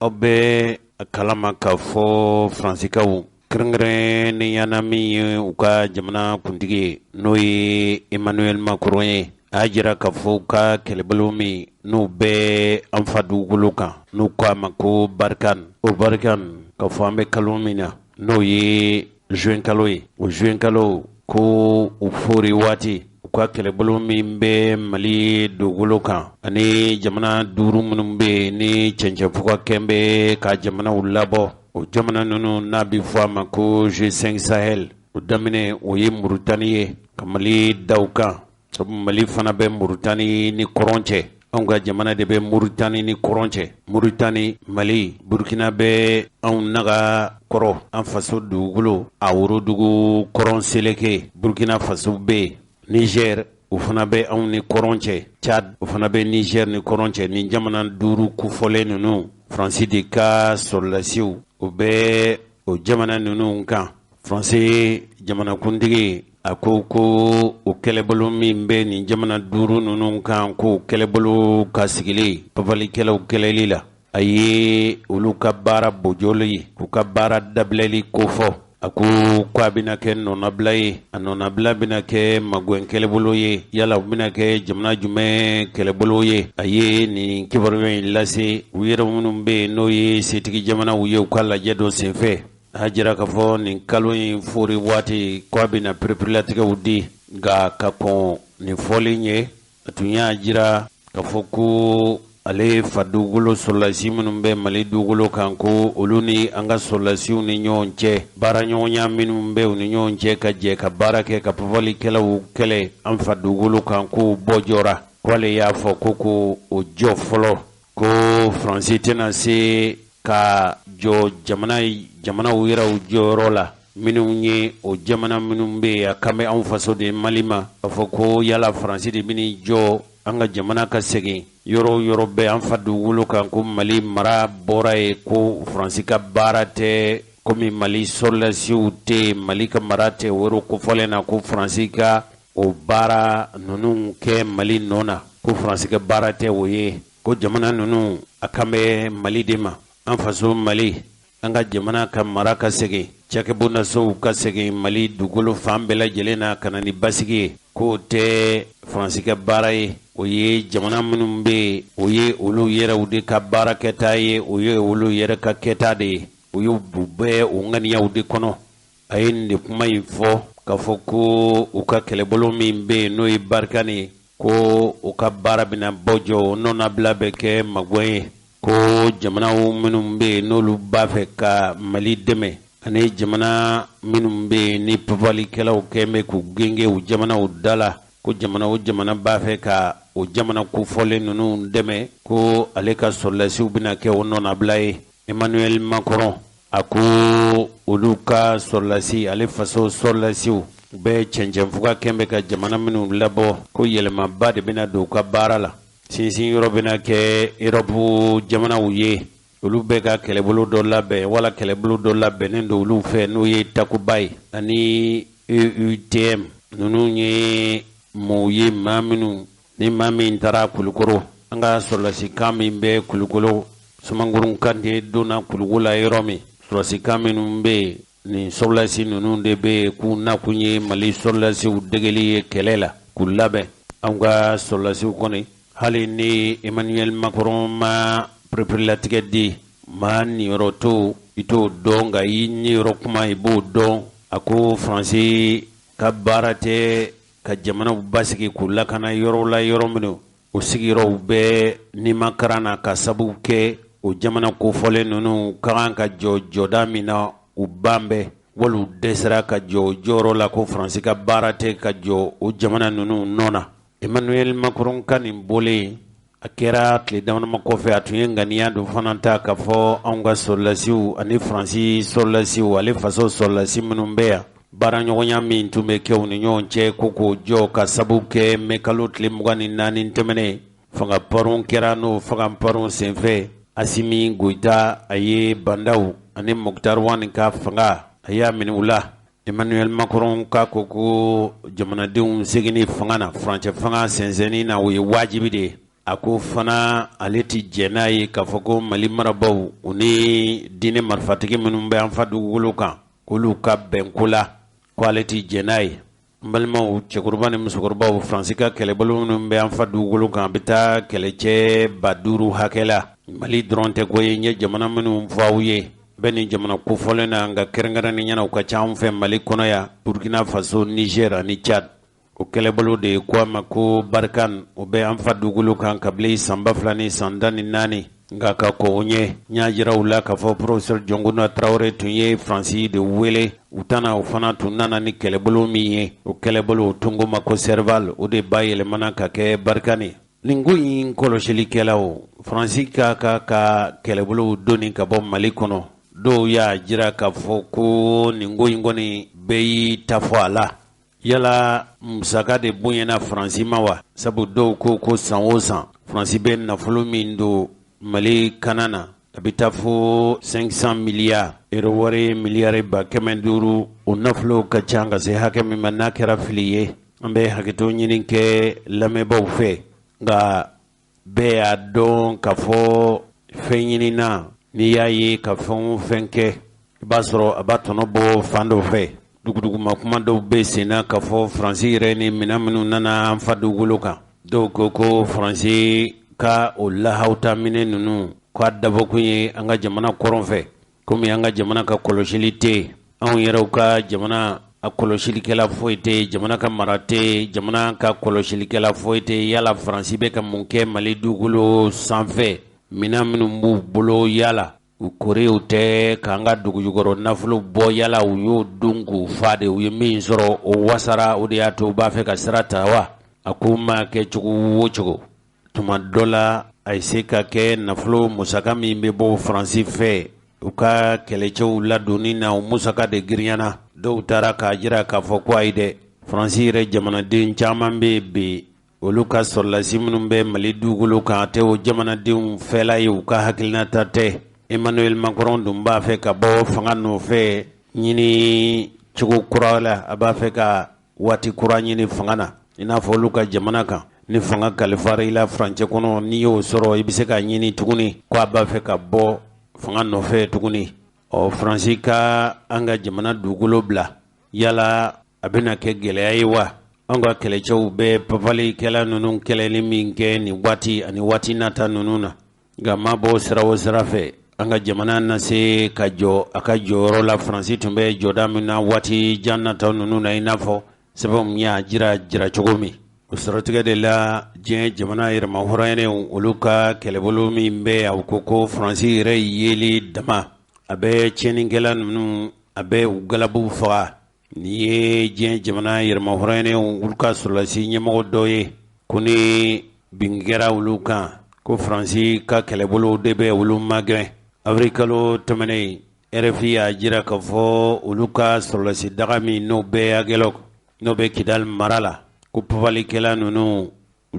Aw bɛ a kalama k'a fɔ Faransikaw kɛrɛnkɛrɛnnenya na min ye u ka jamana kuntigi ye, n'o ye Emmanuel Macron ye, a y'a jira k'a fɔ u ka kɛlɛbolo min n'u bɛ an fa dugukolo kan, n'u ko a ma ko Barkhane, o Barkhane k'a fɔ an bɛ kalo min na, n'o ye juin kalo ye, o juin kalo ko u fori waati u ka kɛlɛbolo min bɛ Mali dugukolo kan ani jamana duuru minnu bɛ yen ni cɛncɛnfuga kɛn bɛ ka jamanaw labɔ, o jamana ninnu n'a bɛ fɔ a ma ko G5 Sahel, o daminɛ o ye Murutani ye ka Mali da o kan. Sabu Mali fana bɛ Murutani ni kɔrɔn cɛ, anw ka jamana de bɛ Murutani ni kɔrɔn cɛ. Murutani, Mali, Burukina bɛ anw naga kɔrɔ, an faso dugukolo a worodugu kɔrɔn seleke, Burukina faso bɛ yen. Niger, o fana bɛ anw ni kɔrɔn cɛ. Tchad, o fana bɛ Niger ni kɔrɔn cɛ. Nin jamana duuru kofɔlen ninnu, Faransi de ka sɔrɔdasiw o bɛ o jamana ninnu kan. Faransi jamanakuntigi a ko ko o kɛlɛbolo min bɛ nin jamana duuru ninnu kan, ko kɛlɛbolo ka sigili papalikɛlaw kɛlɛli la, a ye olu ka baara bɔjɔli, k'u ka baara dabilali kofɔ. A ko ko a bɛna kɛ nɔnabila ye, a nɔnabila bɛna kɛ magɛn kɛlɛbolo ye, yala u bɛna kɛ jamana jumɛn kɛlɛbolo ye? A ye nin kibaruya in lase u yɛrɛ minnu bɛ yen n'o ye setigi jamanaw ye, u ka lajɛ dɔ senfɛ. A jira k'a fɔ nin kalo in fori waati ko a bɛna pereperelatigɛw di, nka ka kɔn nin fɔlen ye, a tun y'a jira k'a fɔ ko ale fa dugukolo sɔrɔlasi minnu bɛ Mali dugukolo kan, ko olu ni an ka sɔrɔlasiw ni ɲɔgɔn cɛ baaraɲɔgɔnya minnu bɛ u ni ɲɔgɔn cɛ ka jɛ ka baara kɛ ka papalikɛlaw kɛlɛ an fa dugukolo kan, k'o bɔ jɔra, ko ale y'a fɔ ko o jɔ fɔlɔ, ko Faransi tɛna se ka jɔ jamana jamanaw yɛrɛw jɔyɔrɔ la minnu ye o jamana minnu bɛ yen, a kan bɛ anw faso de Mali ma, k'a fɔ ko yala Faransi de bɛn'i jɔ an ka jamana ka segin yɔrɔ o yɔrɔ bɛ an fa dugukolo kan, ko Mali mara bɔra yen, ko Faransi ka baara tɛ komi Mali sɔrɔdasiw tɛ Mali ka mara tɛ o yɔrɔ kofɔlen na, ko Faransi ka o baara ninnu kɛ Mali nɔ na, ko Faransi ka baara tɛ o ye, ko jamana ninnu a kan bɛ Mali de ma, an faso Mali, an ka jamana ka mara ka segin, cakɛbondasow ka segin Mali dugukolo fan bɛɛ lajɛlen na ka na ni basigi ye, k'o tɛ Faransi ka baara ye, o ye jamana minnu bɛ yen, o ye olu yɛrɛw de ka baara kɛta ye, o ye olu yɛrɛ ka kɛta de ye, o ye u bɛɛ o ŋaniyaw de kɔnɔ. A ye nin de kuma in fɔ k'a fɔ ko u ka kɛlɛbolo min bɛ yen n'o ye Barkhane ye, ko u ka baara bɛna bɔ jɔ, o nɔnabila bɛ kɛ magɛn ye, ko jamanaw minnu bɛ yen n'olu b'a fɛ ka Mali dɛmɛ ani jamana minnu bɛ yen ni papalikɛlaw kɛn bɛ k'u genge u jamanaw da la, ko jamana o jamana b'a fɛ ka o jamana kofɔlen ninnu dɛmɛ, ko ale ka sɔrɔdasiw bɛna kɛ o nɔnabila ye. Emmanuel Macron a ko olu ka sɔrɔlasi, ale faso sɔrɔlasiw bɛ cɛncɛnfuga kɛn bɛ ka jamana minnu labɔ, ko yɛlɛmaba de bɛna don u ka baara la, sinsin yɔrɔ bɛna kɛ Erɔpu jamanaw ye, olu bɛ ka kɛlɛbolo dɔ labɛn wala kɛlɛbolo dɔ labɛnnen don olu fɛ n'o ye Takuba ye ani EUTM. Ninnu ye mɔgɔw ye, maa minnu ni maa min taara Kulukoro, an ka sɔrɔlasikan min bɛ Kulukoro, Sumangurun Kante donna Kulugo la yɔrɔ min, sɔrɔlasikan minnu bɛ yen, nin sɔrɔlasi ninnu de bɛ yen k'u nakun ye Mali sɔrɔlasiw degeli ye kɛlɛ la k'u labɛn. An ka sɔrɔlasiw kɔni, hali ni Emmanuel Macron ma pereperelatigɛ di, maa niyɔrɔ to i t'o dɔn, nka i niyɔrɔ kuma i b'o dɔn. A ko Faransi ka baara tɛ ka jamanaw basigi k'u lakana yɔrɔw la, yɔrɔ minnu o sigiyɔrɔw bɛ nimakaran na, ka sabu kɛ o jamana kofɔlen ninnu ka kan ka jɔ jɔda min na, u ban bɛɛ wali u dɛsɛra ka jɔ o jɔyɔrɔ la, ko Faransi ka baara tɛ ka jɔ o jamana ninnu nɔ na. Emmanuel Macron ka nin bɔlen, a kɛra tile damadama kɔfɛ, a tun ye ŋaniya dɔ fana ta k'a fɔ anw ka sɔrɔlasiw ani Faransi sɔrɔlasiw, ale faso sɔrɔlasi minnu bɛ yan, baaraɲɔgɔnya min tun bɛ kɛ u ni ɲɔgɔn cɛ, ko k'o jɔ ka sabu kɛ mɛ kalo tile 24 tɛmɛnen fanga paron kɛra, n'o fanga paron senfɛ Asimi Goyita a ye Bah N'Daw ani Moctar Ouane ka fanga a y'a minɛ u la. Emmanuel Macron ka ko jamanadenw seginni fanga na, furancɛ fanga sɛnsɛnni na, o ye wajibi de ye. A ko fana ale tɛ jɛn n'a ye k'a fɔ ko Mali marabaaw u ni diinɛ marifatigi minnu bɛ an fa dugukolo kan, k'olu ka bɛn ko la, ko ale tɛ jɛn n'a ye. N balimaw, cɛkɔrɔba ni musokɔrɔbaw, Faransi ka kɛlɛbolo minnu bɛ an fa dugukolo kan, a bɛ taa kɛlɛcɛ 5000 hakɛ la. Mali dɔrɔn tɛ ko ye, n ye jamana minnu fɔ aw ye, bɛ nin jamana kofɔlen na, nka kɛrɛnkɛrɛnnenya na u ka ca anw fɛ Mali kɔnɔ yan, Burkina Faso, Niger ani Tchad. O kɛlɛbolo de ko a ma ko Barkhane, o bɛ an fa dugukolo kan kabini san 2014. Nka ka kɔn o ɲɛ, n y'a jira u la k'a fɔ professeur Jɔnkunda Tarawele tun ye Faransi de wele u tana, o fana tun nana ni kɛlɛbolo min ye, o kɛlɛbolo tun ko ma ko Serval, o de bayɛlɛmana ka kɛ Barkhane. Nin ko in kɔlɔsilikɛlaw, Faransi ka ka ka kɛlɛbolow donni ka bɔ Mali kɔnɔ, dɔw y'a jira k'a fɔ ko nin ko in kɔni bɛɛ y'i ta fɔ a la. Yala musaka de bonyana Faransi ma wa? Sabu dɔw ko ko san o san Faransi bɛ nafolo min don Mali kana na, a bɛ taa fo 500 miliyari euro, wari miliyari 500. O nafolo ka ca ka se hakɛ min ma, n'a kɛra fili ye, an bɛ hakɛto ɲini kɛ lamɛnbaaw fɛ. Nka bɛɛ y'a dɔn k'a fɔ fɛn ɲinina, n'i y'a ye ka fɛn o fɛn kɛ, i b'a sɔrɔ a b'a tɔnɔ bɔ fan dɔ fɛ. Duguduguma kuma dɔw bɛ sen na k'a fɔ Faransi yɛrɛ ni minɛn minnu nana an fa dugukolo kan, dɔw ko ko Faransi ka o lahawuta minɛn ninnu, k'a dabɔkun ye an ka jamana kɔrɔn fɛ, komi an ka jamana ka kɔlɔsili tɛ yen, anw yɛrɛw ka jamana a kɔlɔsilikɛla foyi tɛ yen, jamana ka mara tɛ yen, jamana ka kɔlɔsilikɛla foyi tɛ yen. Yala Faransi bɛ ka mun kɛ Mali dugukolo sanfɛ? Minɛn minnu b'u bolo, yala u korew tɛ k'an ka dugujukɔrɔ nafolo bɔ? Yala u y'o dun k'u fa de, u ye min sɔrɔ o wasara, o de y'a to u b'a fɛ ka sira ta wa? A ko ma kɛ cogo o cogo, tuma dɔ la a ye se ka kɛ nafolo musaka min bɛ bɔ Faransi fɛ u ka kɛlɛcɛw ladonni na, o musaka de girinyana. Dɔw taara k'a jira k'a fɔ ko ayi dɛ, Faransi yɛrɛ jamanaden caman bɛ bi, olu ka sɔrɔlasi minnu bɛ Mali dugukolo kan, a tɛ o jamanadenw fɛla ye, u ka hakilinata tɛ. Emmanuel Macron dun b'a fɛ ka bɔ fanga nɔfɛ ɲini cogo kura la, a b'a fɛ ka waati kura ɲini fanga na, i n'a fɔ olu ka jamana kan, ni fanga kalifara i la furancɛ kɔnɔ, n'i y'o sɔrɔ, i bɛ se k'a ɲini tuguni. Ko a b'a fɛ ka bɔ fanga nɔfɛ tuguni. Ɔ, Faransi ka an ka jamana dugukolo bila, yala a bɛna kɛ gɛlɛya ye wa? An ka kɛlɛcɛw bɛ papalikɛla ninnu kɛlɛli min kɛ nin waati ani waati nata ninnu na, nka ma bɔ sira o sira fɛ, an ka jamana na se ka jɔ a ka jɔyɔrɔ la Faransi tun bɛ jɔda min na waati jan nata ninnu na, i n'a fɔ sɛbɛnw y'a jira jira cogo min. O siratigɛ de la, diɲɛ jamana yɛrɛmahɔrɔnyalen, olu ka kɛlɛbolo min bɛ, a ko ko Faransi yɛrɛ yeli dama, a bɛ tiɲɛnikɛla ninnu, a bɛ u galabuw faga. Nin ye diɲɛ jamana yɛrɛmahɔrɔnyalen olu ka sɔrɔlasi ɲɛmɔgɔ dɔ ye, ko ni bin kɛra olu kan, ko Faransi ka kɛlɛbolo de bɛ olu magɛn. Avril kalo tɛmɛnen, RFI y'a jira k'a fɔ olu ka sɔrɔlasi daga min n'o bɛ Aguelhok, n'o bɛ Kidal mara la, ko papalikɛla ninnu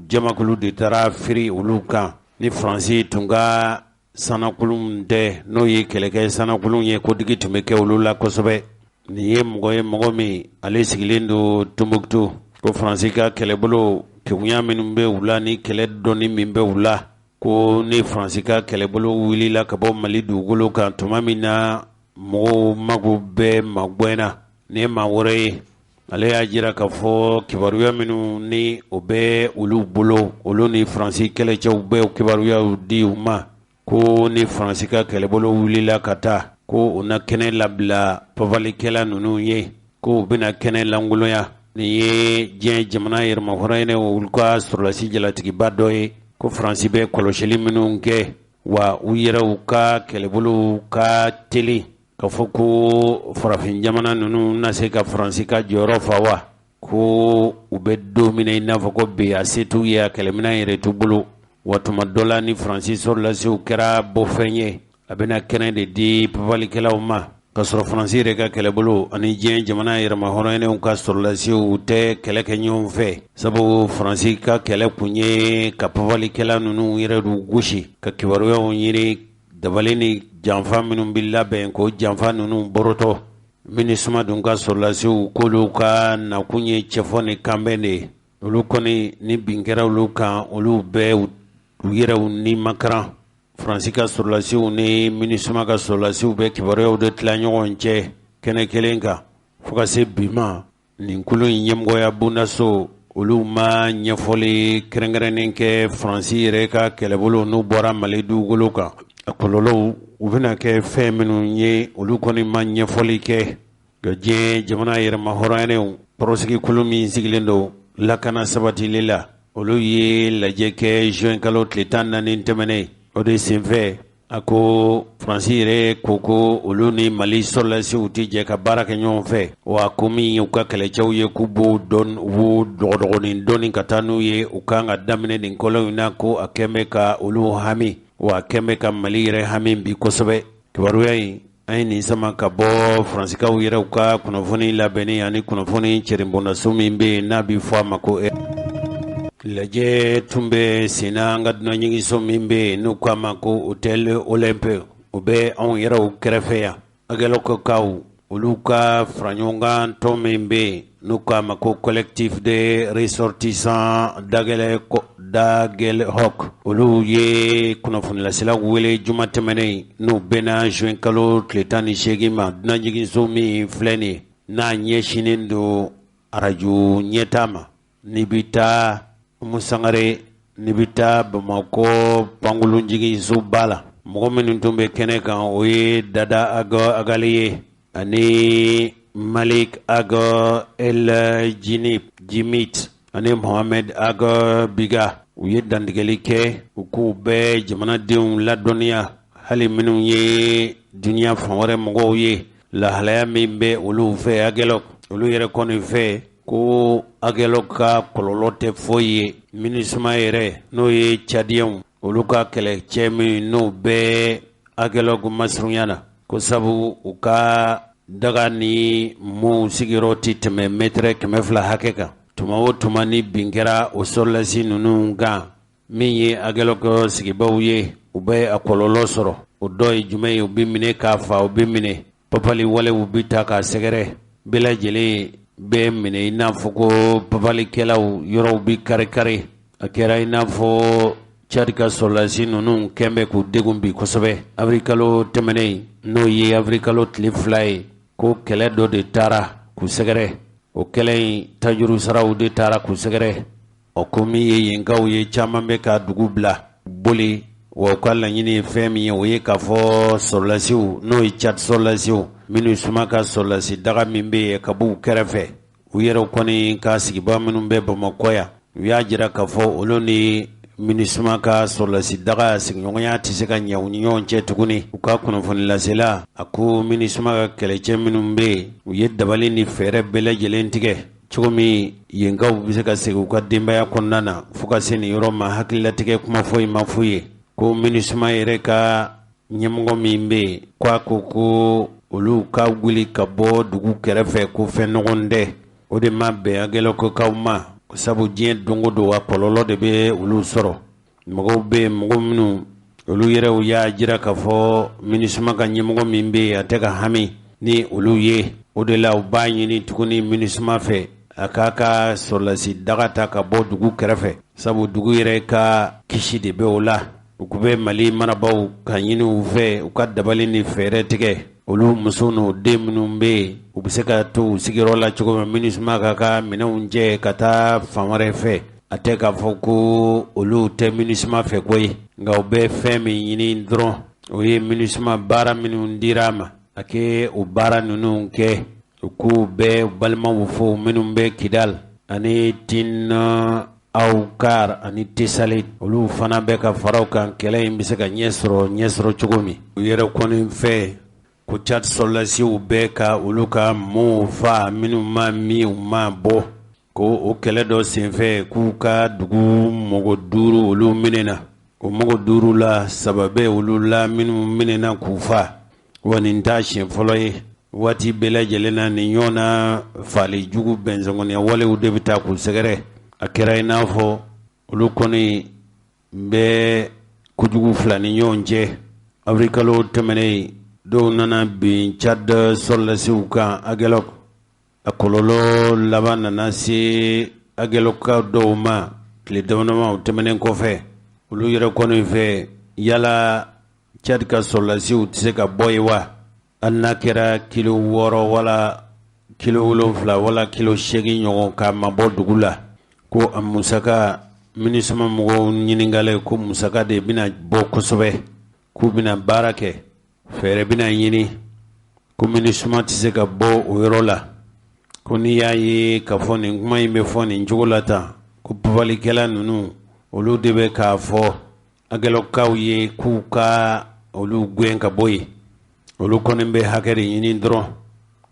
jamakulu de taara firi olu kan. Ni Faransi tun ka sanakulun tɛ, n'o ye kɛlɛkɛ sanakulun ye, ko digi tun bɛ kɛ olu la kosɛbɛ. Nin ye mɔgɔ ye, mɔgɔ min ale sigilen don Tombouctou, ko Faransi ka kɛlɛbolo kegunya minnu bɛ u la ni kɛlɛ dɔnni min bɛ u la, ko ni Faransi ka kɛlɛbolo wulila ka bɔ Mali dugukolo kan tuma min na mɔgɔw mago bɛ magɛn na, nin ye maa wɛrɛ ye, ale y'a jira k'a fɔ kibaruya minnu ni o bɛ olu bolo, olu ni Faransi kɛlɛcɛw bɛ kibaruyaw di u ma, ko ni Faransi ka kɛlɛbolo wulila ka taa, ko u na kɛnɛ labila papalikɛla ninnu ye, ko u bɛna kɛnɛ lankolonya. Nin ye diɲɛ jamana yɛrɛmahɔrɔnyalen olu ka sɔrɔlasi jalatigiba dɔ ye, ko Faransi bɛ kɔlɔsili minnu kɛ wa, u yɛrɛw ka kɛlɛbolow ka teli, k'a fɔ ko farafin jamana ninnu na se ka Faransi ka jɔyɔrɔ fa wa, ko u bɛ don min na i n'a fɔ ko bi, a se t'u ye, a kɛlɛminɛn yɛrɛ t'u bolo wa. Tuma dɔ la, ni Faransi sɔrɔlasiw kɛra bɔfɛn ye, a bɛna kɛnɛ de di papalikɛlaw ma, ka sɔrɔ Faransi yɛrɛ ka kɛlɛbolo ani diɲɛ jamana yɛrɛmahɔrɔnyalenw ka sɔrɔlasiw tɛ kɛlɛ kɛ ɲɔgɔn fɛ, sabu Faransi ka kɛlɛ kun ye ka papalikɛla ninnu yɛrɛ d'u gosi, ka kibaruyaw ɲini, dabali ni janfa minnu bɛ labɛn, k'o janfa ninnu borotɔ. MINUSMA dun ka sɔrɔlasiw, k'olu ka nakun ye cɛfɔ ni kanbɛn de ye. Olu kɔni, ni bin kɛra olu kan, olu bɛɛ u yɛrɛw ni makaran. Faransi ka sɔrɔlasiw ni MINUSMA ka sɔrɔlasiw bɛ kibaruyaw de tila ɲɔgɔn cɛ kɛnɛ kelen kan. Fo ka se bi ma, nin kulu in ɲɛmɔgɔya bondaso olu ma ɲɛfɔli kɛrɛnkɛrɛnnen kɛ Faransi yɛrɛ ka kɛlɛbolo n'u bɔra Mali dugukolo kan, a kɔlɔlɔw u bɛna kɛ fɛn minnu ye, olu kɔni ma ɲɛfɔli kɛ. Nka diɲɛ jamana yɛrɛmahɔrɔnyalen tɔnsigikulu min sigilen don lakana sabatili la, olu ye lajɛ kɛ juin kalo tile 14 tɛmɛnen. O de senfɛ, a ko Faransi yɛrɛ ko ko olu ni Mali sɔrɔlasiw tɛ jɛ ka baara kɛ ɲɔgɔn fɛ, wa ko min y'u ka kɛlɛcɛw ye, k'u b'o dɔn, u b'o dɔgɔdɔgɔnin dɔɔni ka taa n'u ye. U kan ka daminɛ nin kɔlɔn in na, ko a kɛn bɛ ka olu hami, wa a kɛn bɛ ka Mali yɛrɛ hami bi kosɛbɛ. Kibaruya in, an ye nin sama ka bɔ Faransikaw yɛrɛw ka kunnafoni labɛnni ani kunnafoni cɛrinbondaso min bɛ yen n'a bɛ fɔ a ma ko lajɛ tun bɛ senna an ka dunanjiginso min bɛ yen n'u k'a ma ko Hôtel Olympe, o bɛ anw yɛrɛw kɛrɛfɛ yan. Aguelhokkaw, olu ka faraɲɔgɔnkan tɔn min bɛ yen n'u k'a ma ko Collectif des ressortissants d'Aguelhok, olu ye kunnafonilaselaw wele juma tɛmɛnen n'o bɛnna juin kalo tile 18 ma. Dunanjiginso min filɛ nin ye, n'a ɲɛsinnen don arajo ɲɛtaa ma, n'i bɛ taa Umu Sangare, n'i bɛ taa Bamakɔ pankurunjiginsoba la, mɔgɔ minnu tun bɛ kɛnɛ kan, o ye Dada Ag Agali ye ani Malik Ag El Djimit ani Mohamed Ag Biga. U ye dantigɛli kɛ, u k'u bɛ jamanadenw ladɔnniya, hali minnu ye duniya fan wɛrɛ mɔgɔw ye, lahalaya min bɛ olu fɛ Aguelhok. Olu yɛrɛ kɔni fɛ ko Aguelhok ka kɔlɔlɔ tɛ foyi ye MINUSMA yɛrɛ, n'o ye Tchadiens, olu ka kɛlɛcɛ min n'o bɛ Aguelhok masurunya na, ko sabu u ka daga ni mɔɔw sigiyɔrɔ tɛ tɛmɛ mɛtɛrɛ 200 hakɛ kan. Tuma o tuma ni bin kɛra o sɔrɔlasi ninnu kan min ye Aguelhok sigibaw ye, u bɛ a kɔlɔlɔ sɔrɔ. O dɔ ye jumɛn ye? U bɛ minɛ k'a fa, u bɛ minɛ papali walew bɛ ta k'a sɛgɛrɛ, bɛɛ lajɛlen bɛ minɛ i n'a fɔ ko papalikɛlaw, yɔrɔw bɛ kari-kari. A kɛra i n'a fɔ Tchad ka sɔrɔlasi ninnu kɛn bɛ k'u degun bi kosɛbɛ. Avril kalo tɛmɛnen, n'o ye avril kalo tile 2 ye, ko kɛlɛ dɔ de taara k'u sɛgɛrɛ. O kɛlɛ in tajuru saraw de taara k'u sɛgɛrɛ. Ɔ, ko min ye yenkaw ye, caman bɛ ka dugu bila boli, wa u ka laɲini ye fɛn min ye, o ye k'a fɔ sɔrɔlasiw, n'o ye Tchad sɔrɔlasiw, MINUSMA ka sɔrɔlasi daga min bɛ yen, ka b'u kɛrɛfɛ. U yɛrɛ kɔni ka sigibaa minnu bɛ Bamakɔ yan, u y'a jira k'a fɔ olu ni MINUSMA ka sɔrɔlasi daga sigiɲɔgɔnya tɛ se ka ɲɛ u ni ɲɔgɔn cɛ tuguni. U ka kunnafoni lasela, a ko MINUSMA ka kɛlɛcɛ minnu bɛ yen, u ye dabali ni fɛɛrɛ bɛɛ lajɛlen tigɛ cogo min yenkaw bɛ se ka segin u ka denbaya kɔnɔna na. Fo ka se nin yɔrɔ ma, hakililatigɛ kuma foyi ma f'u ye. Ko MINUSMA yɛrɛ ka ɲɛmɔgɔ min bɛ yen, ko a ko ko olu ka wuli ka bɔ dugu kɛrɛfɛ, ko fɛn nɔgɔn tɛ. O de ma bɛn Aguelhokkaw ma, sabu diɲɛ don o don a kɔlɔlɔ de bɛ olu sɔrɔ. Mɔgɔw bɛ yen, mɔgɔ minnu olu yɛrɛw y'a jira k'a fɔ MINUSMA ka ɲɛmɔgɔ min bɛ yen, a tɛ ka hami ni olu ye. O de la u b'a ɲini tuguni MINUSMA fɛ, a k'a ka sɔrɔlasi daga ta ka bɔ dugu kɛrɛfɛ, sabu dugu yɛrɛ ka kisi de bɛ o la. U bɛ Mali marabaaw ka ɲini u fɛ, u ka dabali ni fɛɛrɛ tigɛ, olu muso n'u den minnu bɛ yen, u bɛ se ka to u sigiyɔrɔ la cogo min, MINUSMA k'a ka minɛnw cɛ ka taa fan wɛrɛ fɛ. A tɛ k'a fɔ ko olu tɛ MINUSMA fɛ koyi, nka u bɛ fɛn min ɲini dɔrɔn, o ye MINUSMA baara minnu dira a ma, a kɛ o baara ninnu kɛ. U k'u bɛ balimaw fo minnu bɛ Kidal ani Tin Aoukar ani Tessalit, olu fana bɛ ka fara u kan, kɛlɛ in bɛ se ka ɲɛ sɔrɔ cogo min. U yɛrɛ kɔni fɛ ko Tchad sɔrɔlasiw bɛ ka olu ka mɔɔw fa minnu ma min u ma bɔ, ko o kɛlɛ dɔ senfɛ, k'u ka dugu mɔgɔ duuru olu minɛna. O mɔgɔ duuru la, saba bɛ olu la minnu minɛna k'u fa. Wa nin t'a siɲɛ fɔlɔ ye, waati bɛɛ lajɛlen na nin ɲɔgɔn na faali jugu, bɛnsɛnkɔniya walew de bɛ taa k'u sɛgɛrɛ. A kɛra i n'a fɔ olu kɔni bɛ kojugu fila ni ɲɔgɔn cɛ. Avril kalo tɛmɛnen, dɔw nana bin Tchad sɔrɔlasiw kan Aguelhok. A kɔlɔlɔ laban nana se Aguelhokka dɔw ma tile damadama o tɛmɛnen kɔfɛ. Olu yɛrɛ kɔni fɛ, yala Tchad ka sɔrɔlasiw tɛ se ka bɔ yen wa? Hali n'a kɛra kilo 6 wala kilo 7 wala kilo 8 ɲɔgɔn ka mabɔ dugu la, ko a musaka MINUSMA mɔgɔw ɲininkalen ko musaka de bɛna bɔ kosɛbɛ, k'u bɛna baara kɛ, fɛɛrɛ bɛna ɲini, ko MINUSMA tɛ se ka bɔ o yɔrɔ la. Ko n'i y'a ye k'a fɔ nin kuma in bɛ fɔ nin cogo la tan, ko papalikɛla ninnu olu de bɛ k'a fɔ Aguelhokkaw ye k'u ka olu gɛn ka bɔ yen. Olu kɔni bɛ hakɛ de ɲini dɔrɔn,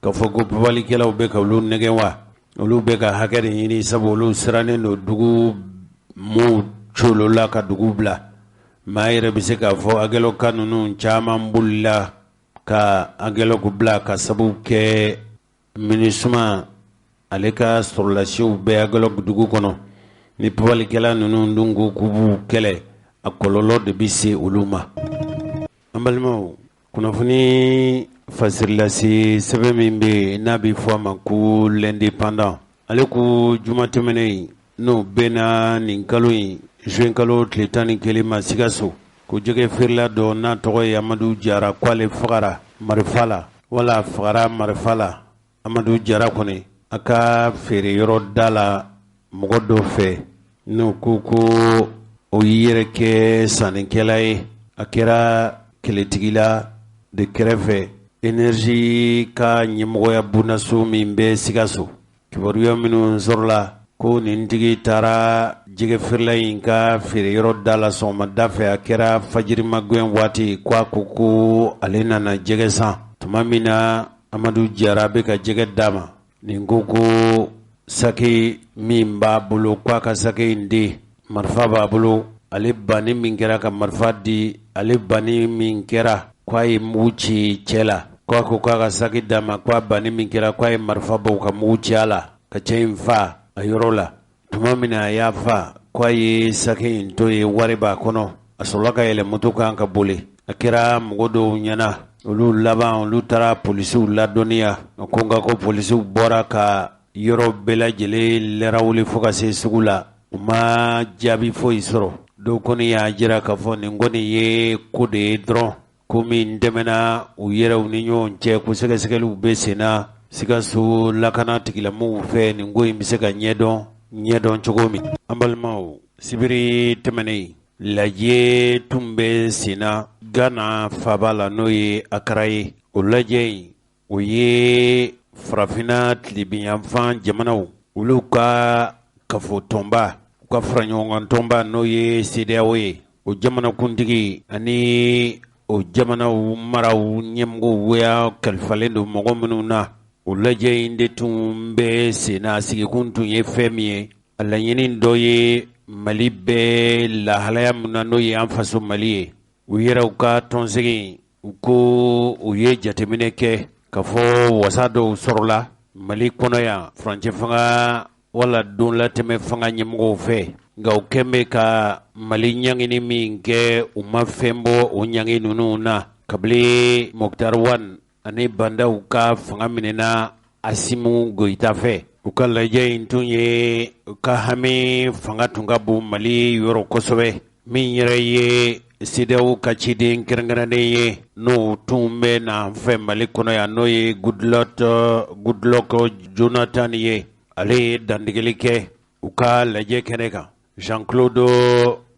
k'a fɔ ko papalikɛlaw bɛ ka olu nɛgɛn wa, olu bɛ ka hakɛ de ɲini, sabu olu sirannen don dugu mɔɔw colola ka dugu bila. Maa yɛrɛ bɛ se k'a fɔ Aguelhokka ninnu caman bolila ka Aguelhok bila ka sabu kɛ MINUSMA ale ka sɔrɔlasiw bɛ Aguelhok dugu kɔnɔ. Ni papalikɛla ninnu dun ko k'u b'u kɛlɛ, a kɔlɔlɔ de bɛ se olu ma. An balimaw, kunnafoni fasirilase sɛbɛn min bɛ yen n'a bɛ fɔ a ma ko L'Indépendant, ale ko juma tɛmɛnen in, n'o bɛnna nin kalo in juin kalo tile 11 ma Sikaso, ko jɛgɛ feerela dɔ n'a tɔgɔ ye Amadu Jara, k'ale fagara marifa la, wala fagara marifa la. Amadu Jara kɔni a ka feere yɔrɔ da la mɔgɔ dɔ fɛ, n'o ko ko o y'i yɛrɛ kɛ sannikɛla ye, a kɛra kɛlɛtigila de kɛrɛfɛ énergie ka ɲɛmɔgɔya bondaso min bɛ Sikaso. Kibaruya minnu sɔrɔla ko nin tigi taara jɛgɛ feerela in ka feereyɔrɔ da la sɔgɔmada fɛ, a kɛra fajiri magɛn waati, ko a ko ko ale nana jɛgɛ san. Tuma min na Amadu Jara bɛ ka jɛgɛ d'a ma, nin ko ko saki min b'a bolo, k'a ka saki in di, marifa b'a bolo. Ale banni min kɛra ka marifa di, ale banni min kɛra k'a ye mugu ci cɛ la, k'a ko k'a ka saki d'a ma, k'a banni min kɛra k'a ye marifa bɔ ka mugu ci a la ka cɛ in fa a yɔrɔ la. Tuma min na a y'a fa, k'a ye saki in to yen, wari b'a kɔnɔ. A sɔrɔla ka yɛlɛ moto kan ka boli. A kɛra mɔgɔ dɔw ɲɛna, olu laban olu taara polisiw ladɔnniya ko nka ko polisiw bɔra ka yɔrɔ bɛɛ lajɛlen lawuli fo ka se sugu la, u ma jaabi foyi sɔrɔ. Dɔw kɔni y'a jira k'a fɔ nin kɔni ye ko de ye dɔrɔn, ko min tɛmɛna u yɛrɛw ni ɲɔgɔn cɛ, ko sɛgɛsɛgɛliw bɛ sen na Sikaso lakana tigilamɔgɔw fɛ, nin ko in bɛ se ka ɲɛdɔn cogo min. An balimaw, sibiri tɛmɛnen lajɛ tun bɛ sen na Ghana faaba la, n'o ye Accra ye. O lajɛ in, o ye farafinna tilebinyanfan jamanaw olu ka kafo tɔnba, u ka fara ɲɔgɔn kan tɔnba, n'o ye CEDEAO ye, o jamanakuntigi ani o jamanaw maraw ɲɛmɔgɔw ya kalifalen don mɔgɔ minnu na. O lajɛ in de tun bɛ sen na. Sigikun tun ye fɛn min ye, a laɲini dɔ ye Mali bɛ lahalaya min na, n'o ye an faso Mali ye. U yɛrɛw ka tɔnsigi, u ko u ye jateminɛ kɛ k'a fɔ wasa dɔw sɔrɔla Mali kɔnɔ yan furancɛ fanga wala don latɛmɛ fanga ɲɛmɔgɔw fɛ, nka u kɛn bɛ ka Mali ɲangini min kɛ, u ma fɛn bɔ o ɲangi ninnu na kabini Moctar Ouane ani Bah N'Daw ka fanga minɛna Assimi Goïta fɛ. U ka lajɛ in tun ye u ka hami fanga tun ka bon Mali yɔrɔ kosɛbɛ. Min yɛrɛ ye CEDEAO ka ciden kɛrɛnkɛrɛnnen ye, n'o tun bɛ na an fɛ Mali kɔnɔ yan, n'o ye Goodluck Jonathan ye, ale ye dantigɛli kɛ u ka lajɛ kɛnɛ kan. Jean-Claude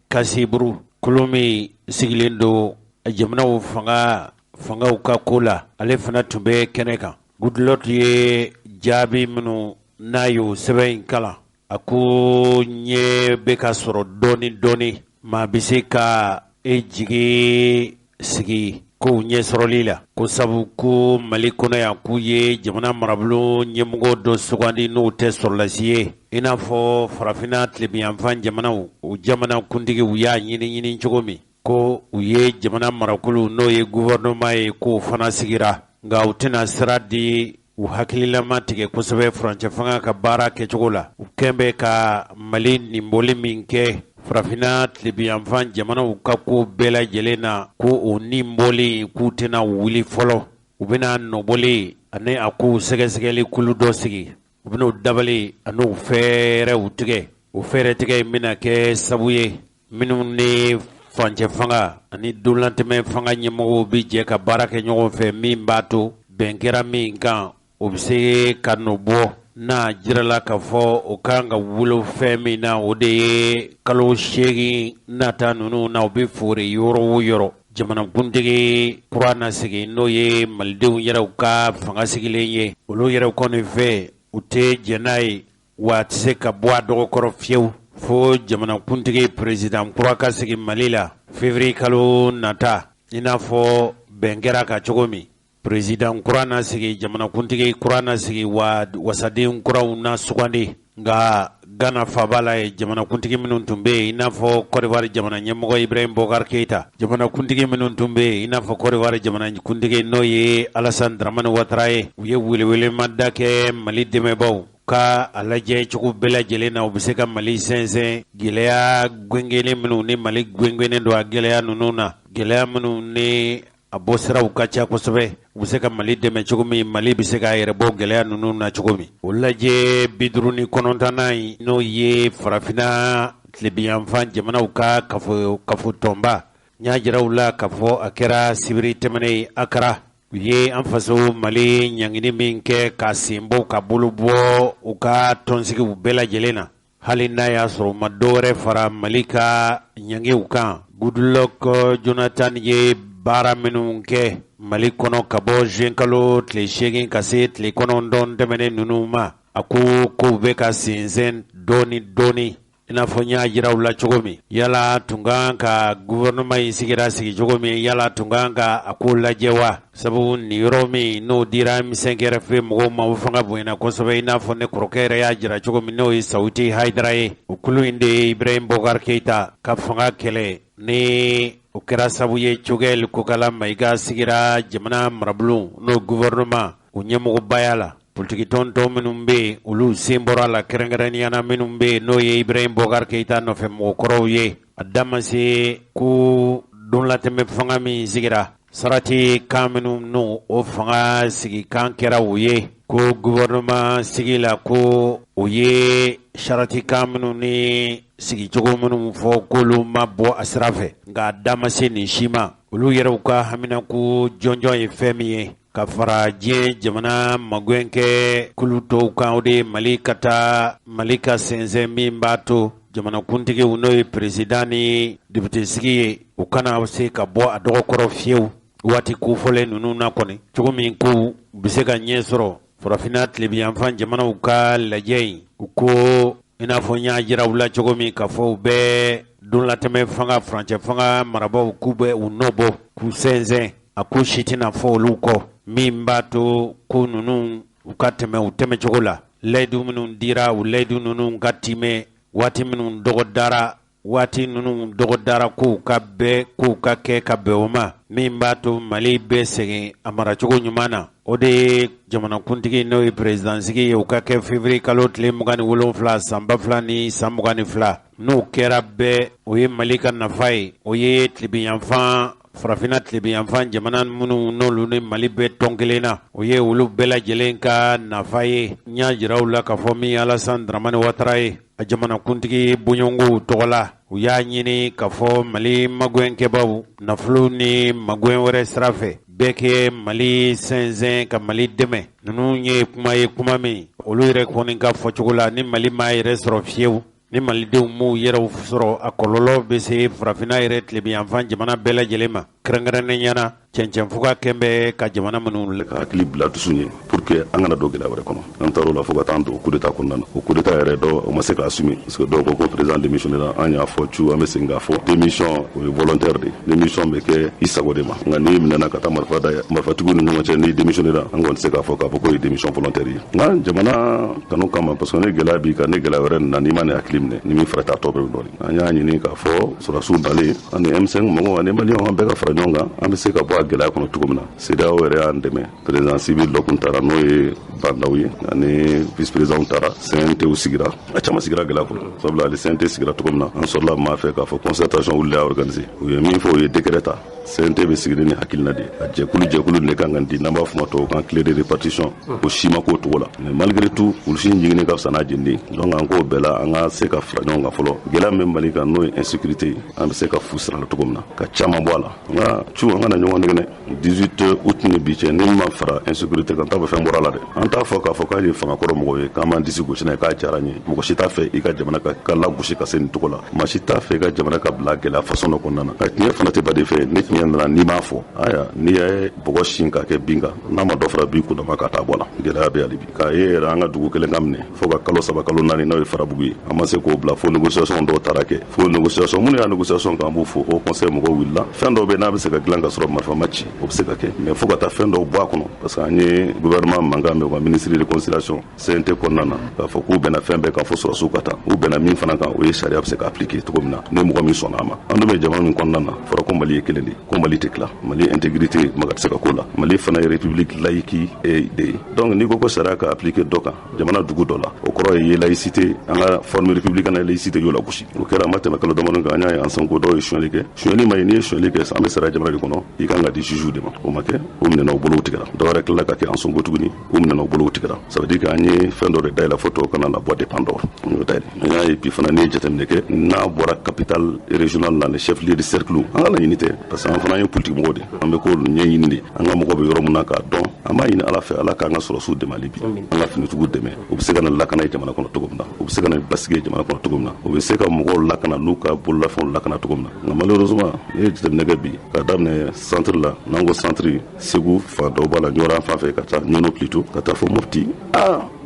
Kasiburu, kulu min sigilen don jamanaw fangaw ka ko la, ale fana tun bɛ kɛnɛ kan. Goodluck ye jaabi minnu n'a y'o sɛbɛn in kalan, a ko ɲɛ bɛ ka sɔrɔ dɔɔni dɔɔni, maa bɛ se ka e jigi sigi kow ɲɛ sɔrɔli la, ko sabu ko Mali kɔnɔ yan, k'u ye jamana marabolo ɲɛmɔgɔ dɔ sugandi n'o tɛ sɔrɔlasi ye, i n'a fɔ farafinna tilebinyanfan jamanaw, o jamana kuntigiw y'a ɲini ɲini cogo min, ko u ye jamana marakulu n'o ye gouvernement ye, k'o fana sigira, nka u tɛna sira di u hakililama tigɛ kosɛbɛ furancɛ fanga ka baara kɛcogo la. U kɛn bɛ ka Mali ninbɔli min kɛ farafinna tilebinyanfan jamanaw ka ko bɛɛ lajɛlen na, ko o ninbɔli k'u tɛna wuli fɔlɔ, u bɛna nɔbɔli ani a kow sɛgɛsɛgɛli kulu dɔ sigi, u bɛn'o dabali an'o fɛɛrɛw tigɛ. O fɛɛrɛ tigɛ in bɛna kɛ sabu ye minnu ni furancɛ fanga ani donlatɛmɛ fanga ɲɛmɔgɔw bɛ jɛ ka baara kɛ ɲɔgɔn fɛ, min b'a to bɛn kɛra min kan, o bɛ se ka nɔ bɔ. N'a jirala k'a fɔ o kan ka wolo fɛn min na, o de ye kalo 8 nata ninnu na, o bɛ foori yɔrɔ o yɔrɔ, jamanakuntigi kura na sigi, n'o ye malidenw yɛrɛw ka fanga sigilen ye. Olu yɛrɛ kɔni fɛ, u tɛ jɛn n'a ye, wa a tɛ se ka bɔ a dɔgɔkɔrɔ fiyewu fo jamanakuntigi président kura ka sigi Mali la février kalo nata, i n'a fɔ bɛn kɛra ka cogo min. Président kura na sigi, jamanakuntigi kura na sigi, wa wasaden kuraw na sugandi. Nka Gana faaba la ye, jamanakuntigi minnu tun bɛ yen, i n'a fɔ Côte d'Ivoire jamana ɲɛmɔgɔ Ibrahim Boubacar Keïta, jamanakuntigi minnu tun bɛ yen, i n'a fɔ Côte d'Ivoire jamanakuntigi n'o ye Alassane Dramane Ouattara ye, u ye welewelemada kɛ Mali dɛmɛbaaw ka a lajɛ cogo bɛɛ lajɛlen na, u bɛ se ka Mali sɛnsɛn gɛlɛya gwengwennen minnu ni Mali gwengwennen don a gɛlɛya ninnu na, gɛlɛya minnu ni a bɔ siraw ka ca kosɛbɛ, u bɛ se ka Mali dɛmɛ cogo min, Mali bɛ se k'a yɛrɛ bɔ gɛlɛya ninnu na cogo min. O lajɛ 59nan in, n'o ye farafinna tilebinyanfan jamanaw ka kafo tɔnba, n y'a jira u la k'a fɔ a kɛra sibiri tɛmɛnen ye Akara. U ye an faso Mali ɲangini min kɛ ka sen bɔ ka bolo bɔ u ka tɔnsigiw bɛɛ lajɛlen na, hali n'a y'a sɔrɔ u ma dɔwɛrɛ fara Mali ka ɲangiw kan. Goodluck Jonathan ye baara minnu kɛ Mali kɔnɔ ka bɔ juin kalo tile 8 ka se tile 9 tɛmɛnen ninnu ma, a ko kow bɛ ka sensɛn dɔɔni dɔɔni, i n'a fɔ n y'a jira u la cogo min. Yala tun kan ka gouvernement in sigira sigi cogo min, yala tun kan ka a ko lajɛ wa? Sabu nin yɔrɔ min n'o dira M5 RFP mɔgɔw ma, o fanga bonyana kosɛbɛ, i n'a fɔ ne kɔrɔkɛ yɛrɛ y'a jira cogo min, n'o ye Sawuti Hayidara ye. O kulu in de ye Ibrahim Boubacar Keïta ka fanga kɛlɛ, ni o kɛra sabu ye Choguel Kokala Maïga sigira jamana marabulon, n'o gouvernement, o ɲɛmɔgɔbaya la. Politikitɔn tɔ minnu bɛ yen, olu sen bɔra a la, kɛrɛnkɛrɛnnenya na minnu bɛ yen n'o ye Ibrahim Boubacar Keïta nɔfɛ mɔgɔkɔrɔw ye. A da ma se ko donlatɛmɛ fanga min sigira, sarati kan minnu n'o o fanga sigikan kɛra o ye ko gouvernement sigi la, ko o ye sarati kan minnu ni sigicogo minnu fɔ, k'olu ma bɔ a sira fɛ. Nka a da ma se nin si ma. Olu yɛrɛw ka haminako jɔnjɔn ye fɛn min ye ka fara diɲɛ jamana magɛn kɛ kulu tɔw kan, o de ye Mali ka taa, Mali ka sɛnsɛn min b'a to jamanakuntigiw, n'o ye président ni député sigi ye, u kana se ka bɔ a dɔgɔkɔrɔ fiyewu waati kofɔlen ninnu na kɔni, cogo min ko u bɛ se ka ɲɛ sɔrɔ. Farafinna tilebinyanfan jamanaw ka lajɛ in, u ko i n'a fɔ n y'a jira u la cogo min k'a fɔ u bɛ donlatɛmɛ fanga, furancɛ fanga marabaaw, k'u bɛ u nɔ bɔ k'u sɛnsɛn. A ko si tɛna fɔ olu kɔ min b'a to ko ninnu u ka tɛmɛ u tɛmɛcogo la, layidu minnu dira, u layidu ninnu ka timɛ, waati minnu dɔgɔdara, waati ninnu dɔgɔdara, kow ka bɛɛ kow ka kɛ ka bɛn o ma, min b'a to Mali bɛ segin a maracogo ɲuman na. O de ye jamanakuntigi, n'o ye président sigi ye, u ka kɛ février kalo tile 27 san 2022. N'o kɛra bɛɛ, o ye Mali ka nafa ye, o ye tilebinyanfan, farafinna tilebinyanfan jamana minnu n'olu ni Mali bɛ tɔn kelen na, o ye olu bɛɛ lajɛlen ka nafa ye. N y'a jira u la k'a fɔ min ye Alassane Dramane Ouattara ye, a jamanakuntigi bɔɲɔgɔnkow tɔgɔ la, u y'a ɲini k'a fɔ Mali magɛnkɛbaw, nafolo ni magɛn wɛrɛ sira fɛ, bɛɛ kɛ Mali sɛnsɛn ka Mali dɛmɛ. Ninnu ye kuma ye, kuma min olu yɛrɛ kɔni ka fɔcogo la, ni Mali m'a yɛrɛ sɔrɔ fiyewu, ni malidenw m'u yɛrɛw sɔrɔ, a kɔlɔlɔ bɛ se farafinna yɛrɛ tilebinyanfan jamana bɛɛ lajɛlen ma, kɛrɛnkɛrɛnnenya na cɛncɛnfuga kɛn bɛ ka jamana minnu Ka hakili bila dusu ɲɛ pour que an kana don gɛlɛya wɛrɛ kɔnɔ. An taar'o la fo ka taa don coup d'état kɔnɔna na. O coup d'état yɛrɛ dɔ, o ma se ka assumer, parce que dɔw ko ko président démissionné la. An y'a fɔ cu, an bɛ segin k'a fɔ, démission, o ye volontaire de ye. Démission bɛ kɛ i sago de ma. Nka n'i minɛna ka taa marifa da marifatigiw ni ɲɔgɔn cɛ, n'i démissionné la, an kɔni tɛ se k'a fɔ k'o ye démission volontaire ye. Nka jamana kanu kama, parce que ni gɛlɛya b'i kan, ni gɛlɛya wɛrɛ nana, n'i ma nin hakili minɛ, ni min farati, a tɔ bɛɛ bɛ dɔɔnin. An y'a ɲini k'a fɔ sɔrɔdasiw nalen, ani M5 mɔgɔw ani maliyɛnw, an bɛɛ ka fara ɲɔgɔn kan, an bɛ se ka bɔ a gɛlɛya kɔnɔ cogo min na. CEDEAO yɛrɛ y'an dɛmɛ, président civil dɔ tun taara, n'o ye Bah N'Daw ye, ani vice président taara, CNT sigira, a caman sigira gɛlɛya kɔnɔ, sabula ale CNT sigira cogo min na, an sɔrɔla maa fɛ k'a fɔ concertation wulila y'a organiser. U ye min fɔ, u ye décret ta. CNT bɛ sigi ni hakilina de ye, a jɛkulu de kan ka di, n'an b'a fɔ ma tubabukan clé de répartition, o si ma k'o cogo la. Mais malgré tout, kulusi in jiginni ka fisa n'a jeninen. Donc an k'o bɛɛ la, an ka se ka fara ɲɔgɔn kan fɔlɔ. Gɛlɛya min bɛ Mali kan, n'o ye insécurité ye, an bɛ se ka fu sira la cogo min na ka caman bɔ a la. Nka cu, an kana ɲɔgɔn nɛgɛnɛ. 18 août ni bi cɛ, ni ma fara insécurité kan, t'a fɔ fɛn bɔra la dɛ. An t'a fɔ k'a fɔ k'an ye fangakɔrɔ mɔgɔw ye, k'an b'an disi gosi n'a ye k'a diyara an ye. Mɔgɔ si t'a fɛ i ka jamana ka lagosi ka se nin cogo la. Maa si t'a fɛ i ka jamana ka bila gɛlɛya façon dɔ kɔnɔna na. Nka tiɲɛ fana tɛ baden fɛ. Ni tiɲɛ nana, n'i m'a fɔ, aya, n'i ye bɔgɔ sin k'a kɛ bin kan, n'a ma dɔ fara bin kundama ka taa bɔ la. Gɛlɛya bɛ hali bi k'a ye yɛrɛ, an ka dugu kelen ka minɛ fo ka kalo 3, kalo 4, n'o ye Farabugu ye, an ma se k'o bila fo négociation dɔw taara kɛ. Fo négociation minnu y'a négociation kan, an b'u fo. O conseil mɔgɔw wulila, fɛn dɔw bɛ n'a bɛ se ka dilan ka sɔrɔ marifa ma ci, o bɛ se ka kɛ, mais fo ka taa fɛn dɔw bɔ a kɔnɔ, parce que an ye gouvernement mankan mɛn u ka ministre de réconciliation CNT kɔnɔna na k'a fɔ k'u bɛnna fɛn bɛɛ kan fo sɔrɔsiw ka taa. U bɛnna min fana kan, o ye sariya bɛ se ka appliquer cogo min na, ni mɔgɔ min sɔnna a ma. An dun bɛ jamana min kɔnɔna na, fɔra ko Mali ye kelen de ye, ko Mali tɛ tila, Mali intégrité maga tɛ se ka k'o la, Mali fana ye république laïque de ye. Donc n'i ko ko sariya ka appliquer dɔ kan jamana dugu dɔ la, o kɔrɔ ye laïcité, an ka forme républicaine laïcité y'o la gosi. O kɛra, a ma tɛmɛ kalo damadɔ kan, an y'a ye Ansongo dɔw ye sonyali kɛ. Sonyali ma ye, n'i ye sonyali kɛ, an bɛ sariya jamana de kɔnɔ, i kan ka di juge de ma. O ma kɛ, o minɛna, u bolow tigɛra. Dɔw wɛrɛ tilala ka kɛ Ansongo tuguni, u minɛna, u bolow tigɛra. Ça veut dire que an ye fɛn dɔ de dayɛlɛ fo tɔw kana la boîte de Pandore, an y'o dayɛlɛ. An y'a ye bi fana, n'i ye jateminɛ kɛ, n'a bɔra capitale régionale la, ni chef lieu de cercle, an ka laɲini tɛ, parce que an fana ye politique mɔgɔw de, an bɛ ko ɲɛɲini de, an ka mɔgɔ bɛ yɔrɔ min na k'a dɔn. An b'a ɲini Ala fɛ, Ala k'an ka sɔrɔsiw dɛmɛ hali bi, an ka finitigiw dɛmɛ, u bɛ se ka na lakana jamana kɔnɔ cogo min na, u bɛ se ka na basigi jamana kɔnɔ cogo min na, u bɛ se ka mɔgɔw lakana n'u ka bololafɛnw lakana cogo min na. Nka malheureusement, n'i ye jateminɛ kɛ bi, ka daminɛ centre la, n'an ko centre, Segu fan dɔw b'a la, Ɲɔrɔ fan fɛ, ka taa Ɲɔnɔ plutôt, ka taa fo Mopti,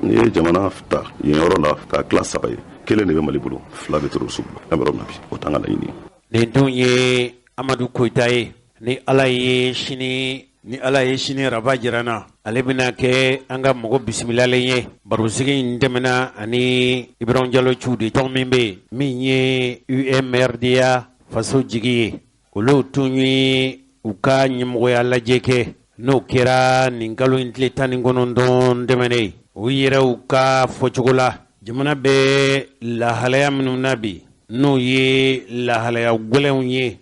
n'i ye jamana ta yen yɔrɔ la k'a tila 3 ye, kelen de bɛ Mali bolo, 2 bɛ terroriste bolo. An bɛ yɔrɔ min na bi, o t'an ka laɲini ye. Nin dun ye Amadu Koyita ye. Ni Ala ye sini araba jira na, ale bɛna kɛ an ka mɔgɔ bisimilalen ye. Barosigi in tɛmɛna ani Ibrahim Jalo Cu de, tɔn min bɛ yen min ye UMRDA faso jigi ye, olu tun ye u ka ɲɛmɔgɔya lajɛ kɛ, n'o kɛra nin kalo in tile 19 tɛmɛnen. U yɛrɛw ka fɔcogo la, jamana bɛ lahalaya minnu na bi, n'o ye lahalaya gɛlɛnw ye,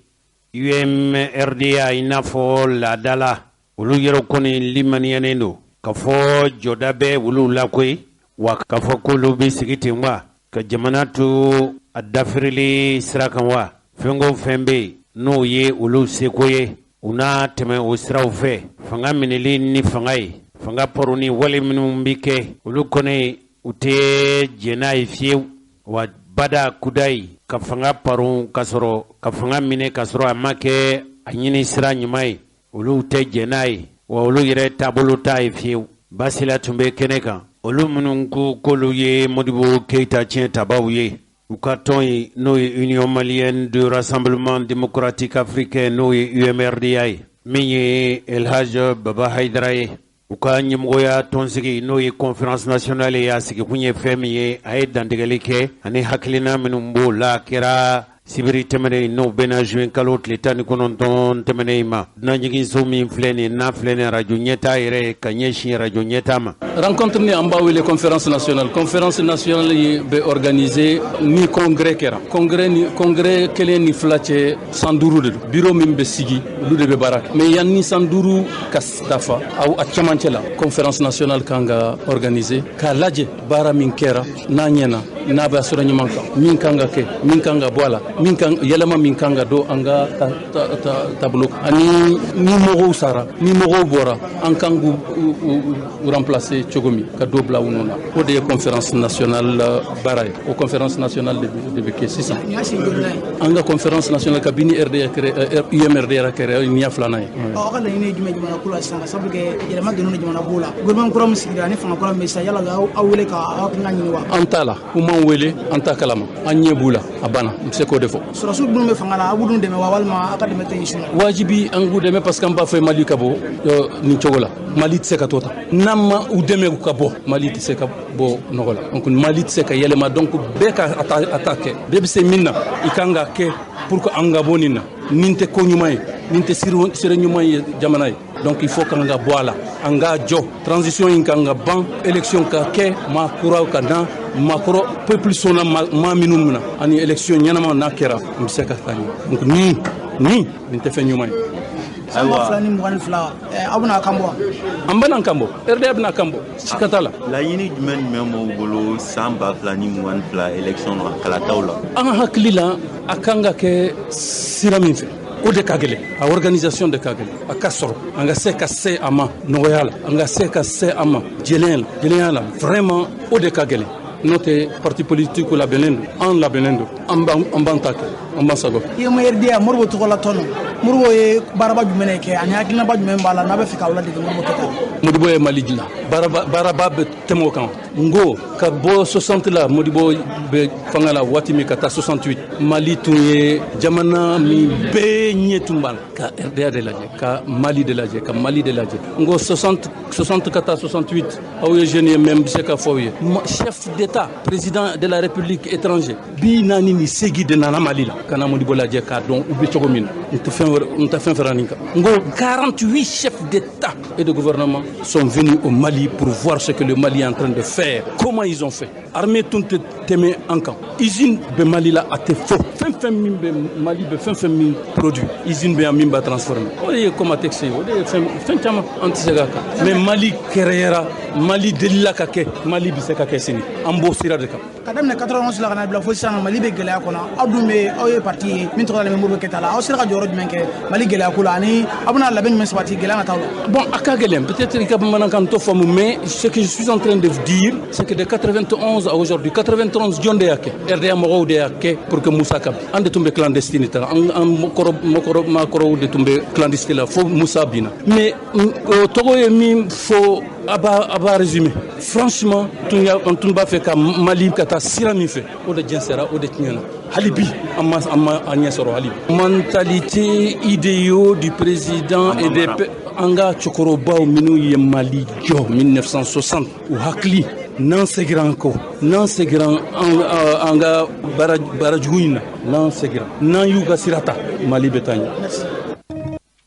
UMRDA i n'a fɔ laadala, olu yɛrɛ kɔni limaniyanen don k'a fɔ jɔda bɛ olu la koyi, wa k'a fɔ k'olu bɛ sigi ten wa ka jamana to a dafirili sira kan wa, fɛn o fɛn bɛ yen n'o ye olu seko ye, u n'a tɛmɛ o siraw fɛ. Fanga minɛli ni fanga ye, fanga pɔrɔni wale minnu bɛ kɛ, olu kɔni u tɛ jɛn n'a ye fiyewu, wa bada kudayi ka fanga paron ka sɔrɔ ka fanga minɛ ka sɔrɔ a ma kɛ a ɲini sira ɲuman ye, olu tɛ jɛn n'a ye, wa olu yɛrɛ taabolo t'a ye fiyewu. Basila tun bɛ kɛnɛ kan, olu minnu ko k'olu ye Modibo Keyita tiɲɛ tabaw ye, u ka tɔn ye n'o ye Union malienne de rassemblement démocratique africain, n'o ye UMRDA ye, min ye El Hadj Baba Hayidara ye, u ka ɲɛmɔgɔya tɔnsigi n'o ye conférence nationale ye, a sigikun ye fɛn min ye, a ye dantigɛli kɛ ani hakilina minnu b'o la, kɛra sibiri tɛmɛnen, n'o bɛnna juin kalo tile 19 tɛmɛnen in ma. Dunanjiginso min filɛ nin n'a filɛ nin arajo ɲɛta yɛrɛ ye ka ɲɛsin arajo ɲɛta ma. Rencontre ni an b'a wele conférence nationale. Conférence nationale ye bɛ organiser ni congrès kɛra. Congrès ni congrès kelen ni fila cɛ, san 5 de don. Bureau min bɛ sigi, olu de bɛ baara kɛ. Mais yanni san 5 ka dafa, aw a cɛmancɛ la, conférence nationale kan ka organiser k'a lajɛ baara min kɛra, n'a ɲɛna, n'a bɛ sɔrɔ ɲuman kan, min kan ka kɛ, min kan ka bɔ a la, min kan yɛlɛma min kan ka don an ka taabolo, ani ni mɔgɔw sara, ni mɔgɔw bɔra, an kan k'u remplacer cogo min ka dɔ bila u nɔ na. O de ye conférence nationale baara ye. O conférence nationale de bɛ kɛ sisan. An ka conférence nationale kabini RDA kɛra, UMRDA kɛra, nin y'a filanan ye. Aw ka laɲini ye jumɛn jamana ko la sisan, ka sabu kɛ yɛlɛma donnen don jamana ko la, gouvernement kura min sigira ani fanga kura min bɛ sisan, yala aw wele ka aw hakilina ɲini wa? An t'a la, u m'an wele, an t'a kalama, an ɲɛ b'u la, a banna, n bɛ se k'o de fɔ. Sɔrɔsiw minnu bɛ fanga la, aw b'u dɛmɛ wa, walima aw ka dɛmɛ tɛ ɲɛsin ma? Wajibi an k'u dɛmɛ, parce que an b'a fɛ Mali ka bɔ nin cogo la. Mali tɛ se ka to tan n'an ma u dɛmɛ ka bɔ, Mali tɛ se ka bɔ nɔgɔ la. Donc Mali tɛ se ka yɛlɛma, donc bɛɛ ka a ta kɛ, bɛɛ bɛ se min na, i kan ka kɛ pour que an ka bɔ nin na. Nin tɛ ko ɲuman ye. Nin tɛ sira ɲuman ye jamana ye. Donc il faut k'an ka bɔ a la, an ka jɔ transition in kan ka ban, élection ka kɛ, maa kuraw ka na, maakɔrɔ peuple sɔnna maa minnu mina, ani élection ɲɛnama n'a kɛra, n bɛ se ka taa ɲɛ. Donc nin tɛ fɛn ɲuman ye. San 2022, aw bɛna kan bɔ? An bɛna kan bɔ, RDA bɛna kan bɔ, sika t'a la. Laɲini jumɛn b'aw bolo san 2022 élection na, kalataw la? An hakili la, a kan ka kɛ sira min fɛ, o de ka gɛlɛn, a organisation de ka gɛlɛn. A ka sɔrɔ an ka se ka se a ma nɔgɔya la, an ka se ka se a ma jɛlenya la, vraiment o de ka gɛlɛn. N'o tɛ, parti politique labɛnnen don, an labɛnnen don, an b'an ta kɛ, an b'an sago. IMRDA, Modibo tɔgɔla tɔn, Modibo ye baaraba jumɛn de kɛ ani hakilinaba jumɛn b'a la n'a bɛ fɛ k'aw ladege Modibo kɛta? Modibo ye Mali dilan, baaraba bɛ tɛmɛ o kan. N ko ka bɔ 60 la, Modibo bɛ fanga la waati min, ka taa 68, Mali tun ye jamana min bɛɛ ɲɛ tun b'a la, ka RDA de lajɛ, ka Mali de lajɛ, ka Mali de lajɛ. N ko 60, 60 ka taa 68, aw ye jeunes ye, mais n bɛ se ka fɔ aw ye, chef d'État, président de la République étranger 48 de nana Mali la ka na Modibo lajɛ k'a dɔn u bɛ cogo min na. N tɛ fɛn wɛrɛ, n tɛ fɛn fara nin kan. N ko 48 chefs d'État et de gouvernement sont venus au Mali pour voir ce que le Mali est en train de faire, comment ils ont fait. Armée tun tɛ tɛmɛ an kan, usine bɛ Mali la, a tɛ fɔ fɛn fɛn min bɛ Mali, bɛ fɛn fɛn min produit, usine bɛ yan min b'a transformer. O de ye Comatex ye, o de ye fɛn fɛn caman, an tɛ se k'a kan. Mais Mali créera, Mali delila ka kɛ, Mali bɛ se ka kɛ sini, an b'o sira de kan. Ka daminɛ 91 la ka na bila fo sisan, Mali bɛ gɛlɛya kɔnɔ. Aw dun bɛ, aw ye parti ye min tɔgɔ dalen bɛ Modibo Keyita la, aw sera ka jɔyɔrɔ jumɛn kɛ Mali gɛlɛya ko la, ani aw bɛna labɛn jumɛn sabati gɛlɛya ka taa la? Bon, a ka gɛlɛn, peut-être i ka bamanankan t'o faamu, mais ce que je suis en train de dire, c'est que de 91 à aujourd'hui, 91 jɔn de y'a kɛ? RDA mɔgɔw de y'a kɛ pour que Moussa ka bin. An de tun bɛ clandestinité la, an kɔrɔ mɔkɔrɔ maakɔrɔw de tun bɛ clandestinité la fo Moussa binna. Mais o tɔgɔ ye min fɔ, a b'a résumé franchement, tun ya an tun b'a fɛ ka Mali ka taa sira min fɛ, o de jɛnsɛra, o de tiɲɛna. Hali bi an ma an ɲɛ sɔrɔ hali bi. Mentalité, idéaux du président et des an ka cɛkɔrɔbaw minnu ye Mali jɔ 1960, u hakili, n'an segira an kɔ, n'an segira an ka baara jugu in na, n'an segira, n'an y'u ka sira ta, Mali bɛ taa ɲɛ.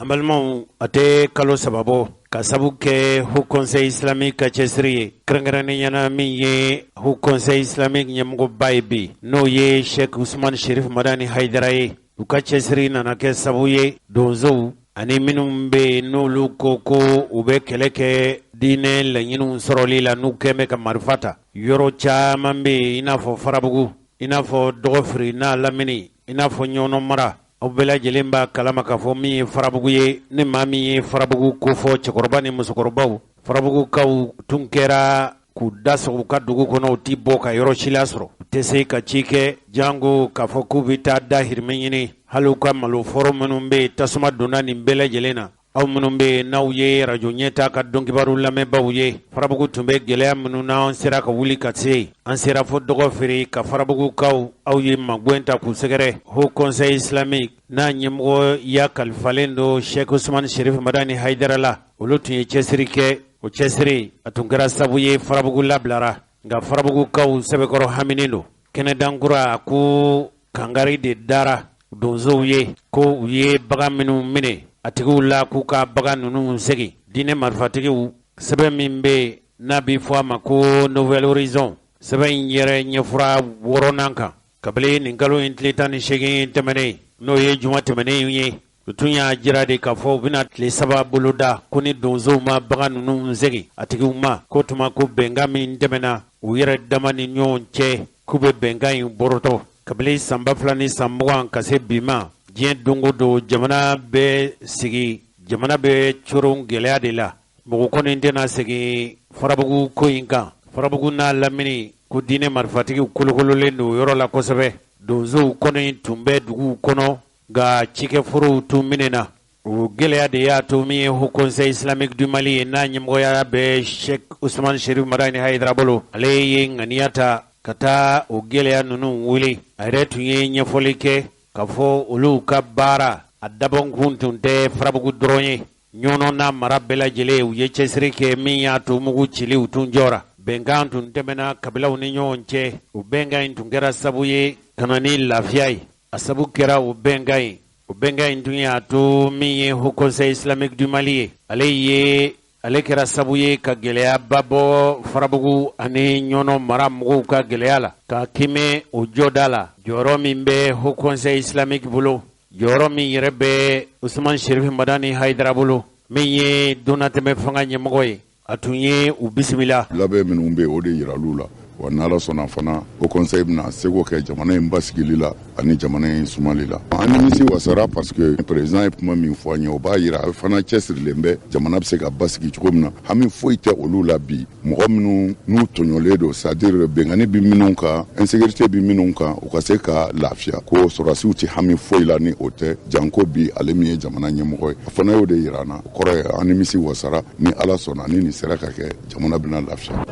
An balimaw, a tɛ kalo 3 bɔ, ka sabu kɛ Haut Conseil islamique ka cɛsiri ye, kɛrɛnkɛrɛnnenya na min ye Haut Conseil islamique ɲɛmɔgɔba ye bi, n'o ye Sheikh Usman Sherif Madani Hayidara ye, u ka cɛsiri nana kɛ sabu ye, donsow ani minnu bɛ yen n'olu ko ko u bɛ kɛlɛ kɛ diinɛ laɲiniw sɔrɔli la, n'u kɛn bɛ ka marifa ta, yɔrɔ caman bɛ yen, i n'a fɔ Farabugu, i n'a fɔ Dɔgɔfiri n'a lamini, i n'a fɔ Ɲɔnɔ mara. Aw bɛɛ lajɛlen b'a kalama k'a fɔ min ye Farabugu ye, ni maa min ye Farabugu kofɔ, cɛkɔrɔba ni musokɔrɔbaw, Farabugukaw tun kɛra k'u da sɔgɔ u ka dugu kɔnɔ, u ti bɔ ka yɔrɔ si lasɔrɔ, u tɛ se ka ci kɛ, jango k'a fɔ k'u bɛ taa dahirimɛ ɲini. Hali u ka maloforo minnu bɛ yen, tasuma donna nin bɛɛ lajɛlen na. Aw minnu bɛ yen n'aw ye arajo ɲɛta ka dɔnkibaru lamɛnbaaw ye, Farabugu tun bɛ gɛlɛya minnu na, an sera ka wuli ka se, an sera fo dɔgɔ feere ka Farabugukaw aw ye magɛn ta k'u sɛgɛrɛ. Haut Conseil islamique n'a ɲɛmɔgɔ ya kalifalen don Sheikh Usman Sherif Madani Hayidara la, olu tun ye cɛsiri kɛ. O cɛsiri a tun kɛra sabu ye Farabugu labilara, nka Farabugukaw sɛbɛkɔrɔ haminen don. Kɛnɛdankura ko kangari de dara donsow ye ko u ye bagan minnu minɛ a tigiw la, k'u ka bagan ninnu segin. Diinɛ marifatigiw, sɛbɛn min bɛ yen n'a bɛ fɔ a ma ko Nouvel Horizon, sɛbɛn in yɛrɛ ɲɛfura wɔɔrɔnan kan, kabini nin kalo in tile 18 tɛmɛnen, n'o ye juma tɛmɛnen ye, u tun y'a jira de k'a fɔ u bɛna tile 3 boloda ko ni donsow ma bagan ninnu segin a tigiw ma, ko tuma ko bɛnkan min tɛmɛna u yɛrɛ dama ni ɲɔgɔn cɛ, k'u bɛ bɛnkan in bɔrɔtɔ. Kabini san 2020 ka se bi ma, diɲɛ don o don jamana bɛ sigi, jamana bɛ coron gɛlɛya de la. Mɔgɔ kɔni tɛna segin Farabugu ko in kan. Farabugu n'a lamini, ko diinɛ marifatigiw kolokololen don yɔrɔ la kosɛbɛ. Donsow kɔni tun bɛ duguw kɔnɔ, nka cikɛforow tun minɛna. O gɛlɛya de y'a to min ye Haut Conseil islamique du Mali ye, n'a ɲɛmɔgɔya bɛ Sheikh Usman Sherif Madani Hayidara bolo, ale ye ŋaniya ta ka taa o gɛlɛya ninnu wuli. A yɛrɛ tun ye ɲɛfɔli kɛ k'a fɔ olu ka baara a dabɔkun tun tɛ Farabugu dɔrɔn ye, Ɲɔnɔ n'a mara bɛɛ lajɛlen. U ye cɛsiri kɛ min y'a to mugu ciliw tun jɔra, bɛnkan tun tɛmɛna kabilaw ni ɲɔgɔn cɛ. O bɛnkan in tun kɛra sabu ye ka na ni lafiya ye. A sabu kɛra o bɛnkan ye. O bɛnkan in tun y'a to min ye Haut Conseil islamique du Mali ye, ale ye ale kɛra sabu ye ka gɛlɛyaba bɔ Farabugu ani Ɲɔnɔ mara mɔgɔw ka gɛlɛya la, ka kimɛ o jɔda la. Jɔyɔrɔ min bɛ Haut Conseil islamique bolo, jɔyɔrɔ min yɛrɛ bɛ Usman Sherifi Madani Hayidara bolo, min ye donnatɛmɛ fanga ɲɛmɔgɔ ye, a tun ye u bisimila. Labɛn minnu bɛ yen, o de yiral'u la. Wa n'Ala sɔnna fana, Haut Conseil bɛna seko kɛ jamana in basigili la ani jamana in sumali la. An nimisi wasara parce que président ye kuma min fɔ an ye, o b'a yira a fana cɛsirilen bɛ jamana bɛ se ka basigi cogo min na. Hami foyi tɛ olu la bi, mɔgɔ minnu n'u tɔɲɔlen don, c'est à dire bɛnkanni bɛ minnu kan, insécurité bɛ minnu kan, u ka se ka lafiya. Ko sɔrɔdasiw tɛ hami foyi la ni o tɛ, janko bi ale min ye jamana ɲɛmɔgɔ ye, a fana y'o de yira an na. O kɔrɔ ye an nimisi wasara. Ni Ala sɔnna, ni nin sera ka kɛ, jamana bɛna lafiya.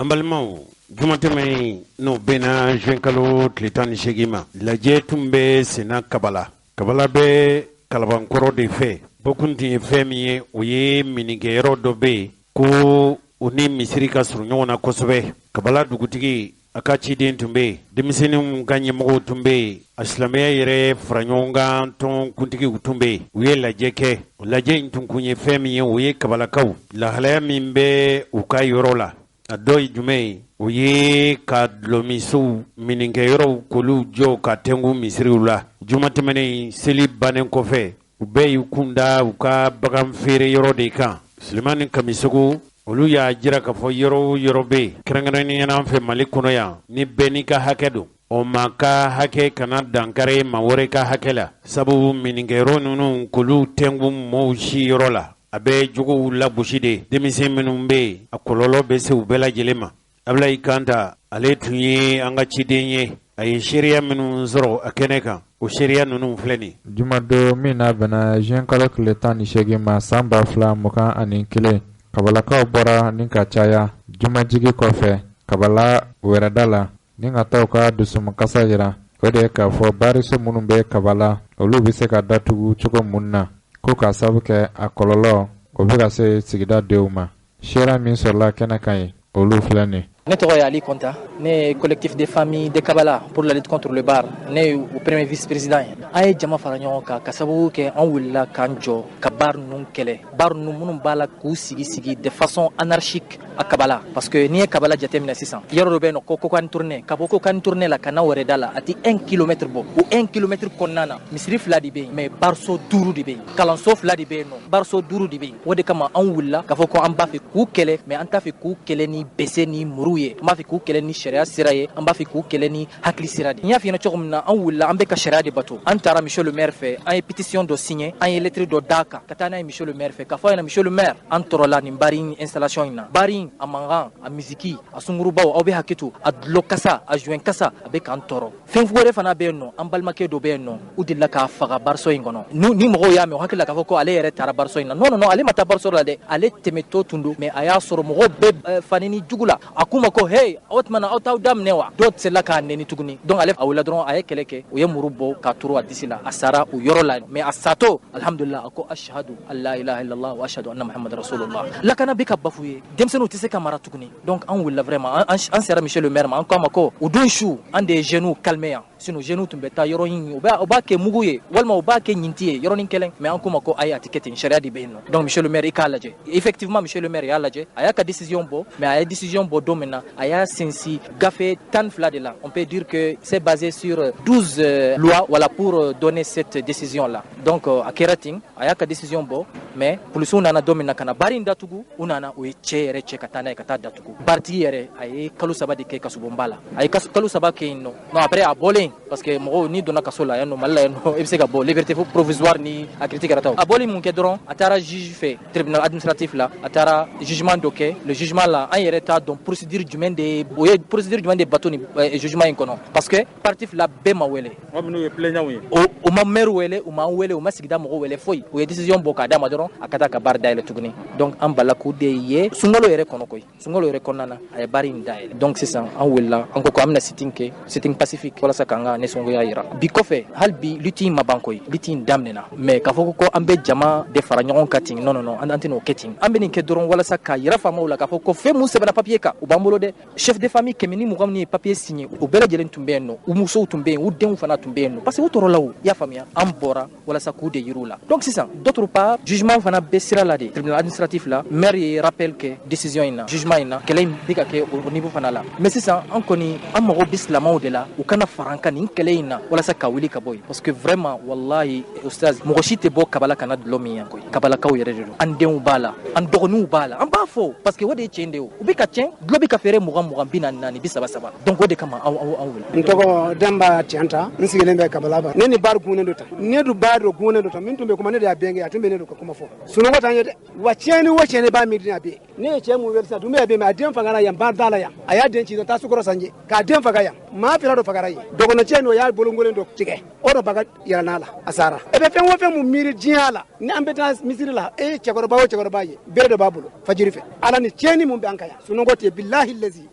An balimaw, jumatɛmɛ n'o bɛnna juin kalo tile 18 ma, lajɛ tun bɛ senna Kabala. Kabala bɛ Kalabankɔrɔ de fɛ. Bɔkun tun ye fɛn min ye, o ye minikɛyɔrɔ dɔ bɛ yen ko o ni misiri ka surun ɲɔgɔn na kosɛbɛ. Kabala dugutigi a ka ciden tun bɛ yen, denmisɛnninw ka ɲɛmɔgɔw tun bɛ yen, a silamɛya yɛrɛ fara ɲɔgɔn kan tɔn kuntigiw tun bɛ yen. U ye lajɛ kɛ. O lajɛ in tun kun ye fɛn min ye, o ye Kabalakaw lahalaya min bɛ u ka yɔrɔ la. A dɔ ye jumɛn ye? O ye ka dulɔmisow minikɛyɔrɔw k'olu jɔ ka tɛnku misiriw la. Juma tɛmɛnen, seli bannen kɔfɛ, u bɛɛ y'u kun da u ka bagan feere yɔrɔ de kan. Sulemani Kamisogo, olu y'a jira k'a fɔ yɔrɔ o yɔrɔ bɛ yen, kɛrɛnkɛrɛnnenya an fɛ Mali kɔnɔ yan, ni bɛɛ n'i ka hakɛ don, o maa ka hakɛ kana dankari maa wɛrɛ ka hakɛ la. Sabu minikɛyɔrɔ ninnu k'olu tɛnku mɔɔw si yɔrɔ la, a bɛ juguw lagosi de. Denmisɛn minnu bɛ yen, a kɔlɔlɔ bɛ se u bɛɛ lajɛlen ma. Abulayi Kanta, ale tun ye an ka ciden ye. A ye seereya minnu sɔrɔ a kɛnɛ kan, o seereya ninnu filɛ nin. Jumadon min n'a bɛnna juin kalo tile 18 ma san 2021, Kabalakaw bɔra ni ka caya jumajigi kɔfɛ Kabala wɛrɛda la ni ka taa u ka dusukasa jira. O de ye k'a fɔ bariso minnu bɛ Kabala, olu bɛ se ka datugu cogo mun na, ko k'a sababu kɛ a kɔlɔlɔ o bɛ ka se sigida denw ma. Seereya min sɔrɔla kɛnɛ kan ye, olu filɛ nin. Ne tɔgɔ ye Ali Kɔnta, ne ye Collectif des familles de Kabala pour la lutte contre le bar, ne ye o premier vice président ye. An ye jama fara ɲɔgɔn kan ka sababu kɛ an wulila k'an jɔ ka bar ninnu kɛlɛ, bar ninnu minnu b'a la k'u sigi sigi de façon anarchique à Kabala. Parce que n'i ye Kabala jateminɛ sisan, yɔrɔ dɔ bɛ yen nɔ ko Kokani tournée, ka bɔ Kokani tournée la ka na wɛrɛda la, a tɛ 1 kilomètre bɔ. O 1 kilomètre kɔnɔna na, misiri fila de bɛ yen, mais barso duuru de bɛ yen, kalanso fila de bɛ yen nɔ, barso duuru de bɛ yen. O de kama an wulila k'a fɔ ko an b'a fɛ k'u kɛlɛ, mais an t'a fɛ k'u kɛlɛ ni bese ni muru ye, an b'a fɛ k'u kɛlɛ ni sariya sira ye, an b'a fɛ k'u kɛlɛ ni hakili sira de. N y'a f'i ɲɛna cogo min na, an wulila, an bɛ ka sariya de bato. An taara monsieur le maire fɛ, an ye pétition dɔ signé, an ye lettre dɔ d'a kan ka taa n'a ye monsieur le maire fɛ, k'a fɔ a ɲɛna: monsieur le maire, an tɔɔrɔla nin bar in installation in na. Bar in a mankan, a misiki, a sungurubaw, aw bɛ hakɛ to, a dulɔ kasa, a joint kasa, a bɛ k'an tɔɔrɔ. Fɛn wɛrɛ fana bɛ yen nɔ, an balimakɛ dɔ bɛ yen nɔ, u delila k'a faga barso in kɔnɔ. Ni mɔgɔw y'a mɛn, u hakili la k'a fɔ ko ale yɛrɛ taara barso in na. Non, non, non, ale ma taa barso la dɛ, ale tɛmɛtɔ tun don, mais a y'a sɔrɔ mɔgɔw bɛɛ fanini jugu la. A k'u ma ko hey, o tuma na aw t'aw daminɛ wa? Dɔw sela k'a nɛni tuguni. Donc ale a wulila dɔrɔn, a ye kɛlɛ kɛ, u ye muru bɔ k'a turu a disi la, a sara o yɔrɔ la. Mais a satɔ, alhamdulillah, a ko ashhadu an la ilaha illallah wa ashhadu anna muhammad rasulullah. Lakana bɛ ka bafouer, denmisɛnninw tɛ se ka mara tuguni. Donc an wulila vraiment, an sera monsieur le maire ma, an ko a ma ko o don su, an de ye jeunes calmer yan, sinon jeunes tun bɛ taa yɔrɔ in, u b'a kɛ mugu ye walima u b'a kɛ ɲinti ye yɔrɔnin kelen. Mais an k'u ma ko ayi, a tɛ kɛ ten, sariya de bɛ yen nɔ. Donc monsieur le maire, i k'a lajɛ. Effectivement, monsieur le maire y'a lajɛ, a y'a ka décision bɔ. Mais a ye décision bɔ don min na, a y'a sinsin gafe 12 de la. On peut dire que c'est basé sur 12 lois, voilà, pour donner cette décision là. Donc a kɛra ten, a y'a ka décision bɔ, mais polisiw nana don min na ka na bar in datugu, u nana, u ye cɛ yɛrɛ cɛ ka taa n'a ye ka taa datugu. Baritigi yɛrɛ, a ye kalo 3 de kɛ kasobonba la. A ye kalo 3 kɛ yen nɔ. Non, après a bɔlen, parce que mɔgɔw n'i donna kaso la yan nɔ, Mali la yan nɔ, i bɛ se ka bɔ liberté provisoire ni a critique kɛra ta. A bɔlen mun kɛ dɔrɔn, a taara juge fɛ, tribunal administratif la, a taara jugement dɔ kɛ. Le jugement la, an yɛrɛ t'a dɔn procédure jumɛn de o ye, procédure jumɛn de bato ni jugement in kɔnɔ, parce que partie fila bɛɛ ma wele. Mɔgɔ minnu ye plaignant ye. O ma maire wele, u ma wele, u ma sigida mɔgɔw wele, foyi. U ye décision bɔ k'a d'a ma dɔrɔn. dɔrɔn a ka taa ka bar dayɛlɛ tuguni. Donc an bala k'u de ye sunkalo yɛrɛ kɔnɔ koyi, sunkalo yɛrɛ kɔnɔna na a ye bar in dayɛlɛ. Donc sisan an wulila, an ko ko an bɛna sit-in kɛ, sit-in pacifique, walasa k'an ka nisɔngoya yira. Bi kɔfɛ, hali bi lutte in ma ban koyi, lutte in daminɛna, mais k'a fɔ ko an bɛ jama de fara ɲɔgɔn kan ten, non non non, an tɛn'o kɛ ten. An bɛ nin kɛ dɔrɔn walasa k'a yira faamaw la k'a fɔ ko fɛn mun sɛbɛnna papier kan, u b'an bolo dɛ. Chef de famille 120 min ye papier signé, u bɛɛ lajɛlen tun bɛ yen nɔ, u musow tun bɛ yen, u denw fana tun bɛ yen nɔ, parce que u tɔɔrɔla o, i y'a faamuya. An bɔra walasa k'u de yir'u la. Donc sisan, d'autre part, jugement fana bɛ sira la de, tribunal administratif la, maire ye rappel kɛ décision in na, jugement in na, kɛlɛ in bɛ ka kɛ o niveau fana la. Mais sisan an kɔni an mago bɛ silamɛw de la, u kana fara an kan nin kɛlɛ in na walasa ka wuli ka bɔ yen, parce que vraiment, wallahi ustaz, mɔgɔ si tɛ bɔ Kabala ka na dulɔ min yan koyi. Kabalakaw yɛrɛ de don, an denw b'a la, an dɔgɔninw b'a la, an b'a fɔ parce que o de ye tiɲɛ de ye. O u bɛ ka tiɲɛ, dulɔ bɛ ka feere 20 20, 44, 30 30. Donc o de kama aw aw aw wele. N tɔgɔ Denba Tiɲɛta, n sigilen bɛ Kabala ba. Ne ni bar gunnen do tan, ne du bar do gunnen do tan. Min tun bɛ kuma, ne de y'a bɛn kɛ, a tun bɛ ne do ka kuma fɔ. Sunɔgɔ t'an ye dɛ. Wa tiɲɛni o tiɲɛni b'a miiri a bɛ ne ye cɛ mun wele sisan, tun bɛ bɛ a den fagara yan, bar da la yan, a y'a den ci dɔ taa sukɔrɔ sanji k'a den faga yan, maa fila dɔ fagara yen, dɔgɔnɔ cɛ n'o y'a bolonkolen dɔ tigɛ, o dɔ baga yɛlɛn'a la, a sara. E bɛ fɛn o fɛn mun miiri diɲɛ la, ni an bɛ taa misiri la, e ye cɛkɔrɔba o cɛkɔrɔba ye, bere dɔ b'a bolo fajiri fɛ. Ala ni tiɲɛni mun bɛ an kan yan, sunɔgɔ tɛ, bilahi lazi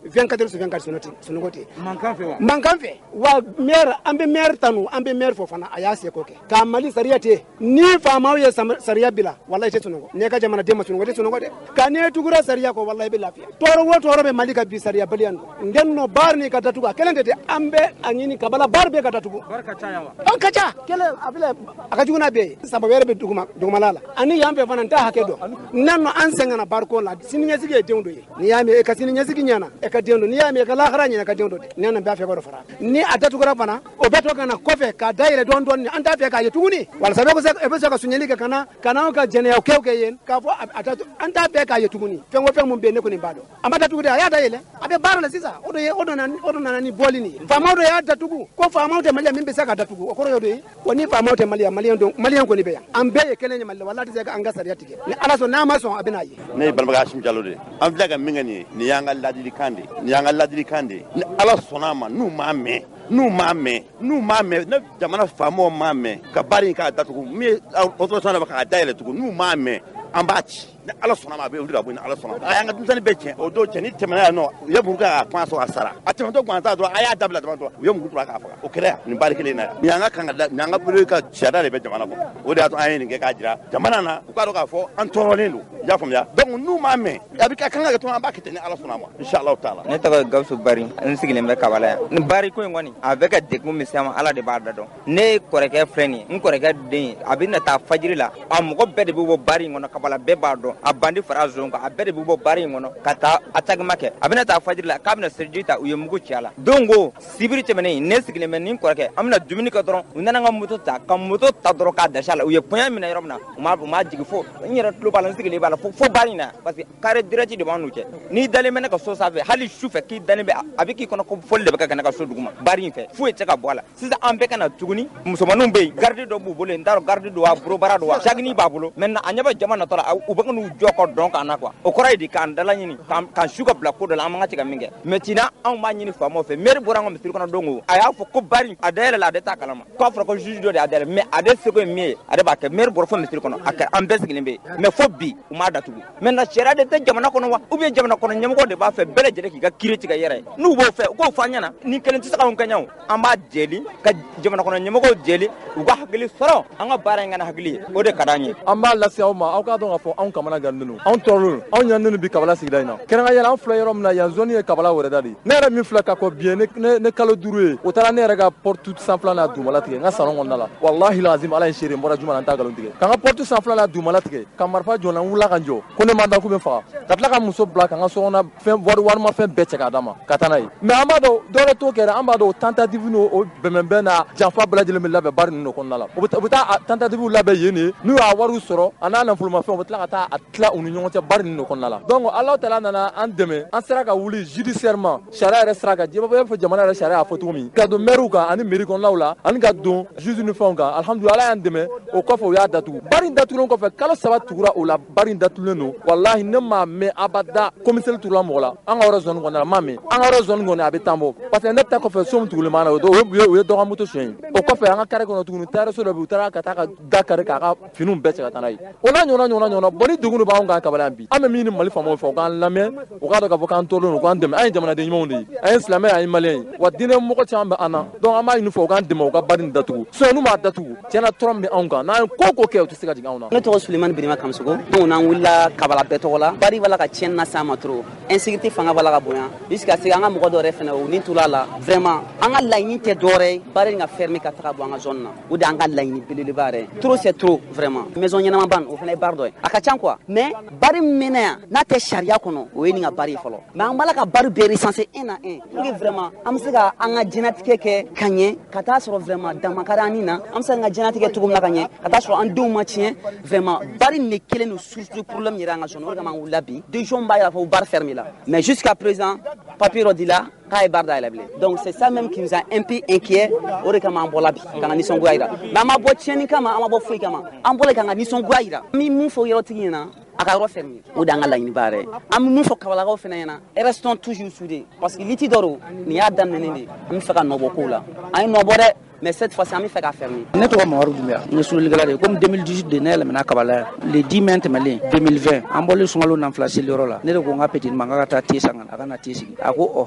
24 sur 24 sunɔgɔ tɛ, sunɔgɔ tɛ. Mankan fɛ wa? Mankan fɛ wa. Maire, an bɛ maire tanu, an bɛ maire fɔ fana, a y'a seko kɛ k'a Mali sariya tɛ. Ni faamaw ye sariya bila, walahi tɛ sunɔgɔ. N'i ka jamanaden ma sunɔgɔ, tɛ sunɔgɔ dɛ. Ka n'i tugura sariya kɔ, walahi i bɛ lafiya. Tɔɔrɔ o tɔɔrɔ bɛ Mali ka bi, sariya baliya don. N den nɔ baar ni ka datugu, a kelen de tɛ, an bɛ a ɲini Kabala baar bɛɛ ka datugu. Baar ka ca yan wa? An ka ca kelen, a filɛ, a ka jugu n'a bɛɛ ye. Saba wɛrɛ bɛ duguma dugumala la ani yan fɛ fana, n t'a hakɛ dɔn. N'an nɔ an sɛgɛnna bariko la, siniɲɛsigi ye denw dɔ ye. N'i y'a mɛn e ka siniɲɛsigi ɲɛna, e ka den don. N'i y'a mɛn e ka lahara ɲɛna, e ka den don dɛ. Ni an b'a fɛ k'o fara, ni a datugura fana, o bɛ to ka na kɔfɛ k'a dayɛlɛ dɔɔni dɔɔni. An t'a fɛ k'a ye tuguni, walasa e bɛ se ka suɲɛli kɛ, ka na ka n'anw ka jɛnɛya kɛw kɛ yen, k'a fɔ a datu. An t'a fɛ k'a ye tuguni. Fɛn o fɛn mun bɛ yen, ne kɔni b'a dɔn a ma datugu dɛ, a y'a dayɛlɛ, a bɛ baara la sisan. O de ye o nana o de nana ni bɔli nin ye. Faamaw de y'a datugu ko faamaw tɛ Mali min bɛ se ka datugu, o kɔrɔ y'o de ye. Wa ni faamaw tɛ Mali, maliyɛn don, maliyɛn kɔni bɛ yan, an bɛɛ ye kelen ye Mali la. Walahi tɛ se ka an ka sariya tigɛ ni Ala sɔn, n'a ma sɔn, a bɛ n'a ye. Ne ye Balimakɛ Hasimu Jalo de ye. An filɛ ka min kɛ nin ye, nin y'an ka ladilikan de ye, nin y'an ka ladilikan de ye. Ni Ala sɔnna a ma, n'u m'a mɛn, n'u m'a mɛn, n'u m'a mɛn, ne jamana faamaw m'a mɛn ka baara in k'a datugu, min ye autorisation d'a ma k'a dayɛlɛ tugun, n'u m'a mɛn, an b'a ci. Ni Ala sɔnna ma, a bɛ wuli ka bɔ. Ni Ala sɔnna, a y'an ka denmisɛnnin bɛɛ tiɲɛ. O don cɛnin tɛmɛna yan nɔ, u ye muru kɛ k'a kuma sɔrɔ, a sara. A tɛmɛtɔ gansan dɔrɔn, a y'a dabila dɔrɔn, u ye muru tura k'a faga. O kɛra yan nin baara kelen in na yan. Nin y'an ka kan ka da, nin y'an ka bolo ka sariya de bɛ jamana kɔnɔ. O de y'a to an ye nin kɛ k'a jira jamana na, u k'a dɔn k'a fɔ an tɔɔrɔlen don, i y'a faamuya. Donc n'u m'a mɛn, a bɛ ka kan ka kɛ cogo min, an b'a kɛ ten ni Ala sɔnna a ma, inshallah taala. Ne tɔgɔ ye Gawusu Bari, n sigilen bɛ Kabala yan. Nin bari ko in kɔni, a bɛ ka degun min se an ma, Ala de b'a da dɔn. Ne kɔrɔkɛ filɛ nin ye, n kɔrɔkɛ den, a bɛ na taa fajiri la, a mɔgɔ bɛɛ de bɛ bɔ bari in kɔnɔ, Kabala bɛɛ b'a dɔn, a bandi fara zon kan, a bɛɛ de bɛ bɔ bari in kɔnɔ ka taa attaquement kɛ. A bɛna taa fajiri la k'a bɛna seliji ta, u ye mugu ci a la. Don ko sibiri tɛmɛnen, ne sigilen bɛ ni n kɔrɔkɛ, an bɛna dumuni kɛ dɔrɔn, u nana n ka moto ta, ka moto ta dɔrɔn k'a dasi a la. U ye poɲɛ minɛ yɔrɔ min na, u ma jigin fo n yɛrɛ tulo b'a la, n sigilen b'a la fo bari in na, parce que carré direct de b'an n'u cɛ. N'i dalen bɛ ne ka so sanfɛ, hali su fɛ k'i dalen bɛ, a bɛ k'i kɔnɔ ko fɔli de bɛ ka kɛ ne ka so duguma bari in fɛ, foyi tɛ ka bɔ a la. Sisan an bɛɛ ka na tuguni, musomaninw bɛ yen, garde dɔ b'u bolo yen, n t'a dɔn garde don wa, borobara don wa, sagini b'a bolo. Maintenant a ɲɛ bɛ jama natɔ la, u bɛ ka n'u jɔ ka dɔn k'an na quoi. O kɔrɔ ye di k'an dala ɲini, k'an su ka bila ko dɔ la, an man ka se ka min kɛ. Maintenant anw b'a ɲini faamaw fɛ. Maire bɔra an ka misiri kɔnɔ don o, a y'a fɔ ko bari a dayɛlɛ la, ale t'a kalama, k'a fɔra ko juge dɔ de y'a dayɛlɛ, mais ale seko ye min ye, ale b'a kɛ. Maire bɔra fo misiri kɔnɔ, a kɛra an bɛɛ sigilen bɛ yen, mais fo bi u m'a datugu. Maintenant sariya de tɛ jamana kɔnɔ wa, ou bien jamana kɔnɔ ɲɛmɔgɔ de b'a fɛ bɛɛ lajɛlen k'i ka kiiri tigɛ i yɛrɛ ye? N'u b'o fɛ, u k'o fɔ an ɲɛna. Ni kelen tɛ se k'anw kɛɲɛ o, an b'a jɛli ka jamana kɔnɔ ɲɛmɔgɔw jɛli, u ka hakili sɔrɔ, an ka baara in kana hakili ye, o de ka d'an ye. An b'a lase aw ma, aw k'a dɔn k'a fɔ anw kamana gannen don, anw tɔɔrɔlen don, anw ɲannen don bi Kabala sigida in na. Kɛrɛnkɛrɛnnenya la, an filɛ yɔrɔ min na yan, zone ye Kabala wɛrɛda de ye. Ne yɛrɛ min filɛ ka kɔ bi ye, ne kalo 5 ye, o taara ne yɛrɛ ka porte sanfɛla n'a dugumala tigɛ n ka salon kɔnɔna la. Walahi lazim, Ala ye seere, n bɔra juma la, n t'a nkalon tigɛ. Ka n ka porte sanfɛla n'a dugumala tigɛ, ka marifa jɔ n na, n wulila ka n jɔ ko ne ma da k'u bɛ faga, ka tila ka muso bila ka n ka sokɔnɔna fɛn warimafɛn bɛɛ cɛ k'a d'a ma ka taa n'a ye. Mais an b'a dɔn dɔwɛrɛ t'o kɛ dɛ, an b'a dɔn o tentative n'o bɛnbɛnbɛn n'a janfa bɛɛ lajɛlen bɛ labɛn bari ninnu kɔnɔna la. U bɛ taa tentative labɛn yen de, n'u y'a wariw sɔrɔ a n'a nafolomafɛnw, u bɛ tila ka taa a tila u ni ɲɔgɔn cɛ bari ninnu kɔnɔna la. Donc Alahu Taala nana an dɛmɛ, an sera ka wuli judiciairement, sariya yɛrɛ sira kan, i b'a fɔ jamana yɛrɛ sariya y'a fɔ cogo min, ka don maires kan ani mairie kɔnɔnaw la, ani ka don juge ni fɛnw kan. Alhamdulilayi, Ala y'an dɛmɛ. O kɔfɛ u y'a datugu. Bari in datugulen kɔfɛ, kalo 3 tugura o la, bari in datugulen don. Walahi, ne m'a mɛn abada commissaire turula mɔgɔ la an ka yɔrɔ zone kɔnɔna la, m'a mɛn. An ka yɔrɔ zone kɔnɔ a bɛ tan bɔ, parce que ne ta kɔfɛ so min tugulen b'an na, o ye dɔ ka moto suɲɛ ye. O kɔfɛ an ka carré kɔnɔ tuguni, tailleur so dɔ bɛ yen, u taara ka taa ka da kari k'a ka finiw bɛɛ cɛ ka taa n'a ye. O n'a ɲɔgɔnna. Bon, ni degun de b'anw kan Kabala yan bi, an bɛ min ɲini Mali faamaw fɛ, u k'an lamɛn, u k'a dɔn k'a fɔ k'an tɔɔrɔlen don, u k'an dɛmɛ. An ye jamanaden ɲumanw de ye, an ye silamɛ, an ye maliyɛn ye, wa diinɛ mɔgɔ caman bɛ an na. Donc an b'a ɲini fɛ u k'an dɛmɛ, u ka bari nin datugu. Sinon n'u m'a datugu, tiɲɛna, tɔɔrɔ min bɛ anw kan, n'an ye ko o ko kɛ, u tɛ se ka jigin anw na. Ne tɔgɔ Sulemani Birima Kamisogo. Donc n'an wulila Kabala bɛɛ tɔgɔ la, bari b'a la ka tiɲɛni lase an ma trop, insécurité fanga b'a la ka bonya jusqu'à ce que an ka mɔgɔ dɔ yɛrɛ fɛnɛ o ni tula la. Vraiment, an ka laɲini tɛ dɔwɛrɛ ye, bari in ka fermer ka taga bɔ an ka zone na, o de y'an ka laɲini belebeleba yɛrɛ. Trop c'est trop, vraiment. Maison ɲɛnama ban, o fana ye bari dɔ ye, a ka ca quoi. Mais bari min mɛnna yan n'a tɛ sariya kɔnɔ, o ye nin ka bari ye fɔlɔ. Mais an b'a la ka bari bɛɛ recenser un à un pour que vraiment an bɛ se ka an ka diɲɛnatigɛ kɛ ka ɲɛ, ka taa sɔrɔ vraiment damakari an ni na, an bɛ se k'an ka diɲɛnatigɛ cogo min na ka ɲɛ, ka taa sɔrɔ an denw ma tiɲɛ. Vraiment, bari nin de kelen don source de problème yɛrɛ an ka zone. O de kama an wulila bi. Décision b'a yira fɔ bari fermé la, mais jusqu'à présent papier dɔ dila k'a ye bari dayɛlɛ bilen. Donc c'est ça même qui nous a un peu inquiet. O de kama an bɔla bi k'an ka nisɔngoya yira. Mais an ma bɔ tiɲɛni kama, an ma bɔ foyi kama, an bɔla k'an ka nisɔngoya yira. An bɛ mun fɔ yɔrɔtigi ɲɛna? A ka yɔrɔ fermer, o de y'an ka laɲiniba yɛrɛ ye. An bɛ mun fɔ Kabalakaw fana ɲɛna? Restons toujours soudés, parce que lutte dɔ don, nin y'a daminɛnen de ye. An bɛ fɛ ka nɔ bɔ kow la, an ye nɔ bɔ dɛ, mais cette fois-ci an bɛ fɛ k'a fermer. Ne tɔgɔ Mamadu Dunbiya, n ye sunulikɛla de ye. Komi 2018 de ne yɛlɛmana Kabala yan, le 10 mai tɛmɛlen 2020, an bɔlen sunkalo nanfila seliyɔrɔ la, ne de ko n ka petit ma n k'a ka taa te san ka na, a ka na te sigi. A ko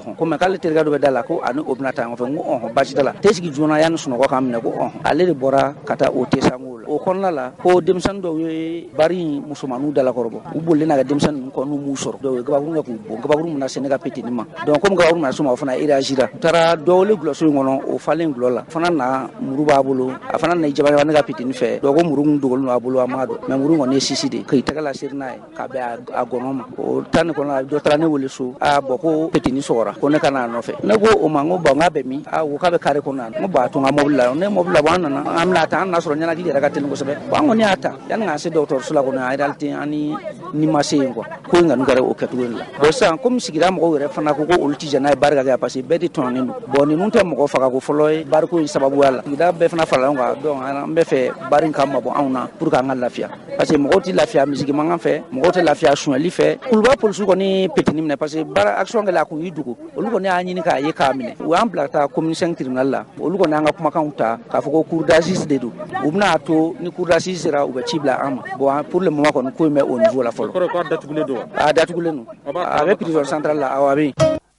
ɔhɔn, ko mais k'ale terikɛ dɔ bɛ da la, ko ani o bɛna taa ɲɔgɔn fɛ. N ko ɔhɔn, baasi t'a la. Te sigi joona yanni sunɔgɔ k'an minɛ. Ko ɔhɔn, ale de bɔra ka taa o te sanko la. O kɔnɔna la, ko denmisɛnnin dɔw ye bari in musomaninw dalakɔrɔbɔ, u bolilen n'a ka denmisɛnnin ninnu kɔ, n'u m'u sɔrɔ, dɔw ye gabakuru kɛ k'u bon. Gabakuru min na se ne ka petit ma, donc komi gabakuru nana s'o ma, o fana réagira. U taara dɔ wele gulɔso in kɔnɔ, o falen gulɔ la, o fana na muru b'a bolo, a fana na i jaba ne ka petit fɛ. Dɔw ko muru kun dogolen don a bolo, a m'a dɔn, mais muru kɔni ye sisi de k'i tɛgɛ la seri n'a ye ka bɛn a gɔnɔ ma. O tan nin kɔnɔ la, dɔ taara ne wele so, a bɔn ko petit sɔgɔra, ko ne ka n'a nɔfɛ. Ne ko o ma, n ko bon, n k'a bɛ min? A ko k'a bɛ carré kɔnɔ yan. N ko bon, a to n ka mobili la. Ne mobili la bɔ, an nana, an bɛna ta, an nana sɔrɔ ɲɛnakili yɛrɛ ka teli kosɛbɛ. Bon, an kɔni y'a ta yanni k'an se dɔgɔtɔrɔso la kɔni, en réalité an ni ma se yen quoi. Ko in kɔni kɛra o kɛcogo in la. Bon, sisan komi sigida mɔgɔw yɛrɛ fana ko ko olu ti jɛn n'a ye bari ka kɛ, parce que bɛɛ de tɔɲɔnen don. Bon, ninnu tɛ mɔgɔ fagako fɔlɔ ye bariko in sababuya la, sigida bɛɛ fana farala ɲɔgɔn kan. Donc an bɛ fɛ bari in ka mabɔ anw na pour que an ka lafiya, parce que mɔgɔw tɛ lafiya misigi mankan fɛ, mɔgɔw tɛ lafiya sonyali fɛ. Kuluba polisiw kɔni petit minɛ, parce que baara action kɛla, a kun y'i dogo. Olu kɔni y'a ɲini k'a ye k'a minɛ, u y'an bila ka taa commune 5 tribunal la. Olu kɔni y'an ka kumakanw ta k'a fɔ ko cour d'assises de don, u bɛna to ni cour d'assises sera, u bɛ ci bila an ma. Bon, pour le moment kɔni, ko in bɛ o niveau la fɔlɔ. Kɔrɔ datugulen don wa? A datugulen don, a bɛ prison centrale la, awɔ, a bɛ yen.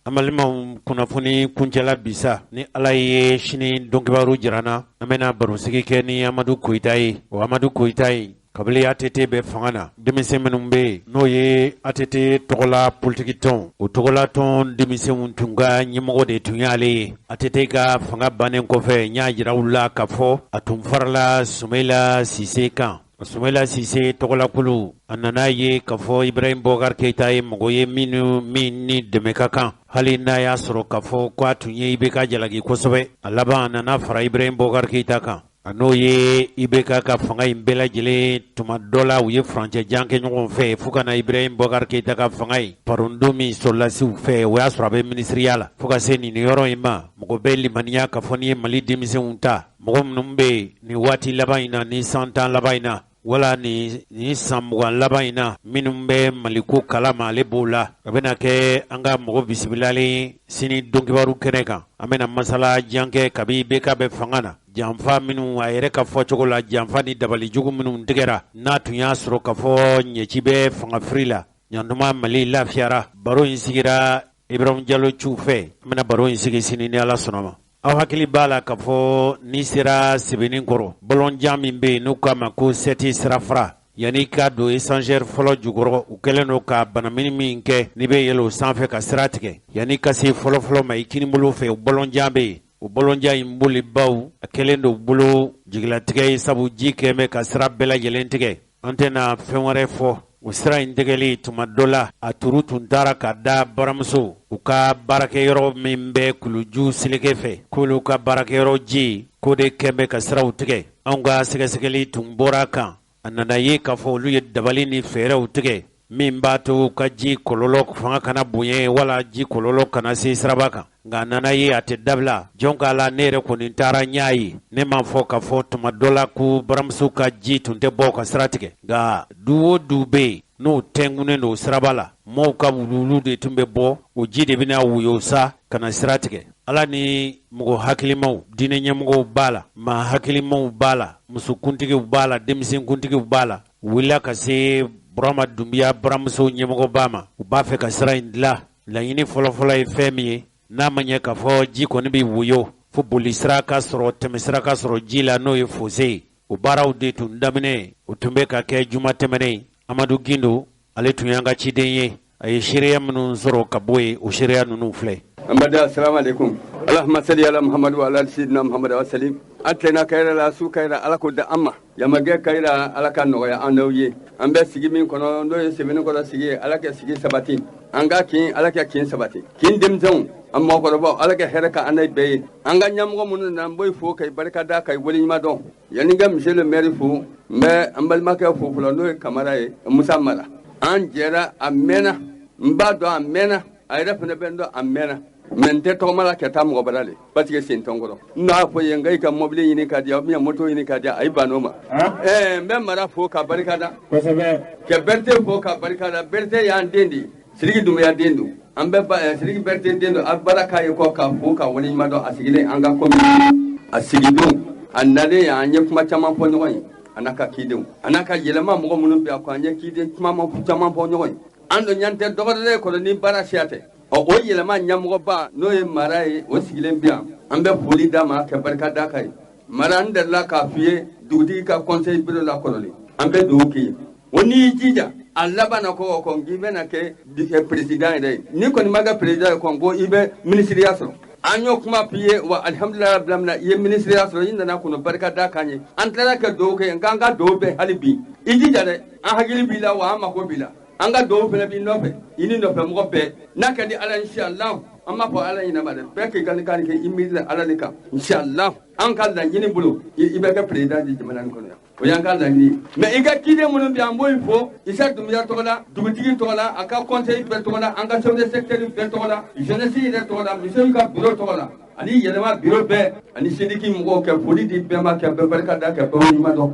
An balimaw, kunnafoni kuncɛla bisa. Ni Ala ye sini donkibaru jira n na, an bɛna barosigi kɛ ni Amadu Koyita ye. O Amadu Koyita ye, kabini ATT bɛ fanga na, denmisɛn minnu bɛ yen n'o ye ATT tɔgɔla politiki tɔn, o tɔgɔla tɔn denmisɛnw tun ka ɲɛmɔgɔ de tun y'ale ye. ATT ka fanga bannen kɔfɛ, n y'a jira u la k'a fɔ a tun farala Sumayila Sise kan. Sumayila Sise tɔgɔlakulu, a nana ye k'a fɔ Ibrahim Bɔkari Keyita ye mɔgɔ ye minnu min ni dɛmɛ ka kan, hali n'a y'a sɔrɔ k'a fɔ k'a tun ye IBK jalaki kosɛbɛ. A laban a nana fara Ibrahim Bɔkari Keyita kan, a n'o ye IBK ka fanga in bɛɛ lajɛlen. Tuma dɔ la, u ye furancɛ jan kɛ ɲɔgɔn fɛ fo ka na Ibrahim Bɔkari Keyita ka fanga in parondo min sɔrɔlasiw fɛ, o y'a sɔrɔ a bɛ minisiriya la. Fo ka se nin yɔrɔ in ma, mɔgɔ bɛ limaniya k'a fɔ n'i ye Mali denmisɛnw ta, mɔgɔ minnu bɛ yen nin waati laban in na, ni san 10 laban in na, wala ni san 20 laban in na, minnu bɛ Maliko kalama, ale b'o la. A bɛna kɛ an ka mɔgɔ bisimilalen sini donkibaru kɛnɛ kan. An bɛna masala jan kɛ kabi IBK bɛ fanga na, janfa minnu, a yɛrɛ ka fɔcogo la, janfa ni dabalijugu minnu tigɛra, n'a tun y'a sɔrɔ k'a fɔ ɲɛci bɛ fangafiri la ɲantuma, Mali lafiyara. Baro in sigira Ibrahim Jalo Cu fɛ. An bɛna baro in sigi sini ni Ala sɔnna ma. Aw hakili b'a la k'a fɔ n'i sera Sebeni kɔrɔ, bɔlɔnjan min bɛ yen n'u k'a ma ko sɛti sirafara, yanni ka don échangeur fɔlɔ jukɔrɔ, u kɛlen don ka banamini min kɛ n'i bɛ yɛlɛ o sanfɛ ka sira tigɛ, yanni ka se fɔlɔfɔlɔ ma, i kinibolo fɛ, o bɔlɔnjan bɛ yen. O bɔlɔnjan in bolibaw, a kɛlen don bolo jigilatigɛ ye, sabu ji kɛn bɛ ka sira bɛɛ lajɛlen tigɛ. An tɛna fɛn wɛrɛ fɔ. O sira in tigɛli, tuma dɔ la a turu tun taara ka da baramuso u ka baarakɛyɔrɔ min bɛ Kuluju seleke fɛ, k'olu ka baarakɛyɔrɔ ji k'o de kɛn bɛ ka siraw tigɛ. Anw ka sɛgɛsɛgɛli tun bɔra a kan. A nana ye k'a fɔ olu ye dabali ni fɛɛrɛw tigɛ min b'a to ka ji kɔlɔlɔ fanga kana bonya wala ji kɔlɔlɔ kana se siraba kan. Nka a nana ye a tɛ dabila. Jɔn k'a la, ne yɛrɛ kɔni taara n y'a ye. Ne m'a fɔ k'a fɔ tuma dɔ la ko baramuso ka ji tun tɛ bɔ ka sira tigɛ, nka du o du bɛ yen n'o tɛnkunnen don siraba la, maaw ka wuluwulu de tun bɛ bɔ, o ji de bɛna woyo sa ka na sira tigɛ. Ala ni mɔgɔ hakilimaw, diinɛ ɲɛmɔgɔw b'a la, maa hakilimaw b'a la, musokuntigiw b'a la, denmisɛnkuntigiw b'a la, u wulila ka se Burama Dunbiya baramuso ɲɛmɔgɔba ma. U b'a fɛ ka sira in dilan. Laɲini fɔlɔfɔlɔ ye fɛn min ye, n'a ma ɲɛ k'a fɔ ji kɔni bɛ woyo, fo bolisira ka sɔrɔ, tɛmɛsira ka sɔrɔ ji la, n'o ye fossé ye. O baaraw de tun daminɛ, o tun bɛ ka kɛ juma tɛmɛnen. Amadu Gindo, ale tun y'an ka ciden ye. A ye seereya minnu sɔrɔ ka bɔ yen, o seereya ninnu filɛ. An baden, assalamu alaikum. Allahumma salli ala Muhammad wa ala sayyidina Muhammad wa salim. An tilenna kayira la, su kayira, Ala k'o da an ma. Yamagɛ kayira, Ala ka nɔgɔya an n'aw ye. An bɛ sigi min kɔnɔ, n'o ye Sebeninkɔrɔ sigi ye, Ala ka sigi sabati. An ka kin, Ala ka kin sabati. Kin denmisɛnw, an mɔgɔkɔrɔbaw, Ala ka hɛrɛ ka an n'a bɛɛ ye. An ka ɲɛmɔgɔ minnu na, n b'o fo ka barika da, ka waleɲuman dɔn. Yanni ka monsieur le maire fo, n bɛ an balimakɛ fo fɔlɔ, n'o ye Kamara ye, Musa Mara. An jɛra a mɛnna, n b'a dɔn a mɛnna, a yɛrɛ fana bɛ n dɔn a mɛnna. Mais n tɛ tɔgɔma la ka taa mɔgɔ bara le, parce que sen tɛ n kɔrɔ. N y'a fɔ ye, n ka i ka mobili ɲini ka di yan ou bien moto ɲini ka di yan, a y'i ban o ma. N bɛ Mara fo ka barika da. Ka Berete fo ka barika da. Berete y'an den de ye, Sidiki Dunbiya den don. An bɛ Sidiki Berete den don. A baara k'a ye kɔ ka fo ka waleɲuman dɔn. A sigilen an ka commune, a sigidon, a nalen yan, an ye kuma caman fɔ ɲɔgɔn ye. A n'a ka cidenw, a n'a ka yɛlɛma mɔgɔ minnu bɛ yan ko an ye ciden caman fɔ ɲɔgɔn ye. An don ɲan tɛ dɔgɔdɔrɔ kɔnɔ ni baara siya tɛ. Ɔ, o yɛlɛma ɲɛmɔgɔba, n'o ye Mara ye, o sigilen bɛ yan. An bɛ foli d'a ma ka barika d'a kan ye. Mara, n delila k'a f'i ye dugutigi ka conseil bureau la kɔrɔlen. An bɛ dugawu k'i ye. O n'i y'i jija a laban na ko kɔ k'i bɛna kɛ président yɛrɛ ye. N'i kɔni ma kɛ président ye kɔni, ko i bɛ ministeriya sɔrɔ. An y'o kuma f'i ye wa, alihamudulila rabbil alamin, i ye ministeriya sɔrɔ, i nana kɔnɔ barika d'a kan ye. An tilala ka dugawu kɛ, k'an ka dugawu bɛɛ hali bi. I jija dɛ, an hakili b'i la wa an mako b'i la. An ka dugawu fana b'i nɔfɛ, i ni nɔfɛ mɔgɔ bɛɛ. N'a ka di Ala, inshallah, an b'a fɔ Ala ɲɛna ma dɛ, bɛɛ k'i ka kan kɛ i miiri la Ala de kan. Inshallah, an ka laɲini bolo, i bɛ kɛ président di jamana nin kɔnɔ yan. O y'an ka laɲini ye. Mais i ka ciden minnu bɛ yan, an b'o fo Isa Dunbiya tɔgɔ la, dugutigi tɔgɔ la, a ka conseil bɛɛ tɔgɔ la, an ka chef de secteur bɛɛ tɔgɔ la, jeunesse yɛrɛ tɔgɔ la, musow ka bureau tɔgɔ la, ani yɛlɛma bureau bɛɛ, ani syndic mɔgɔw, kɛ foli di bɛɛ ma, kɛ bɛɛ barika da, kɛ bɛɛ waleɲuman dɔn.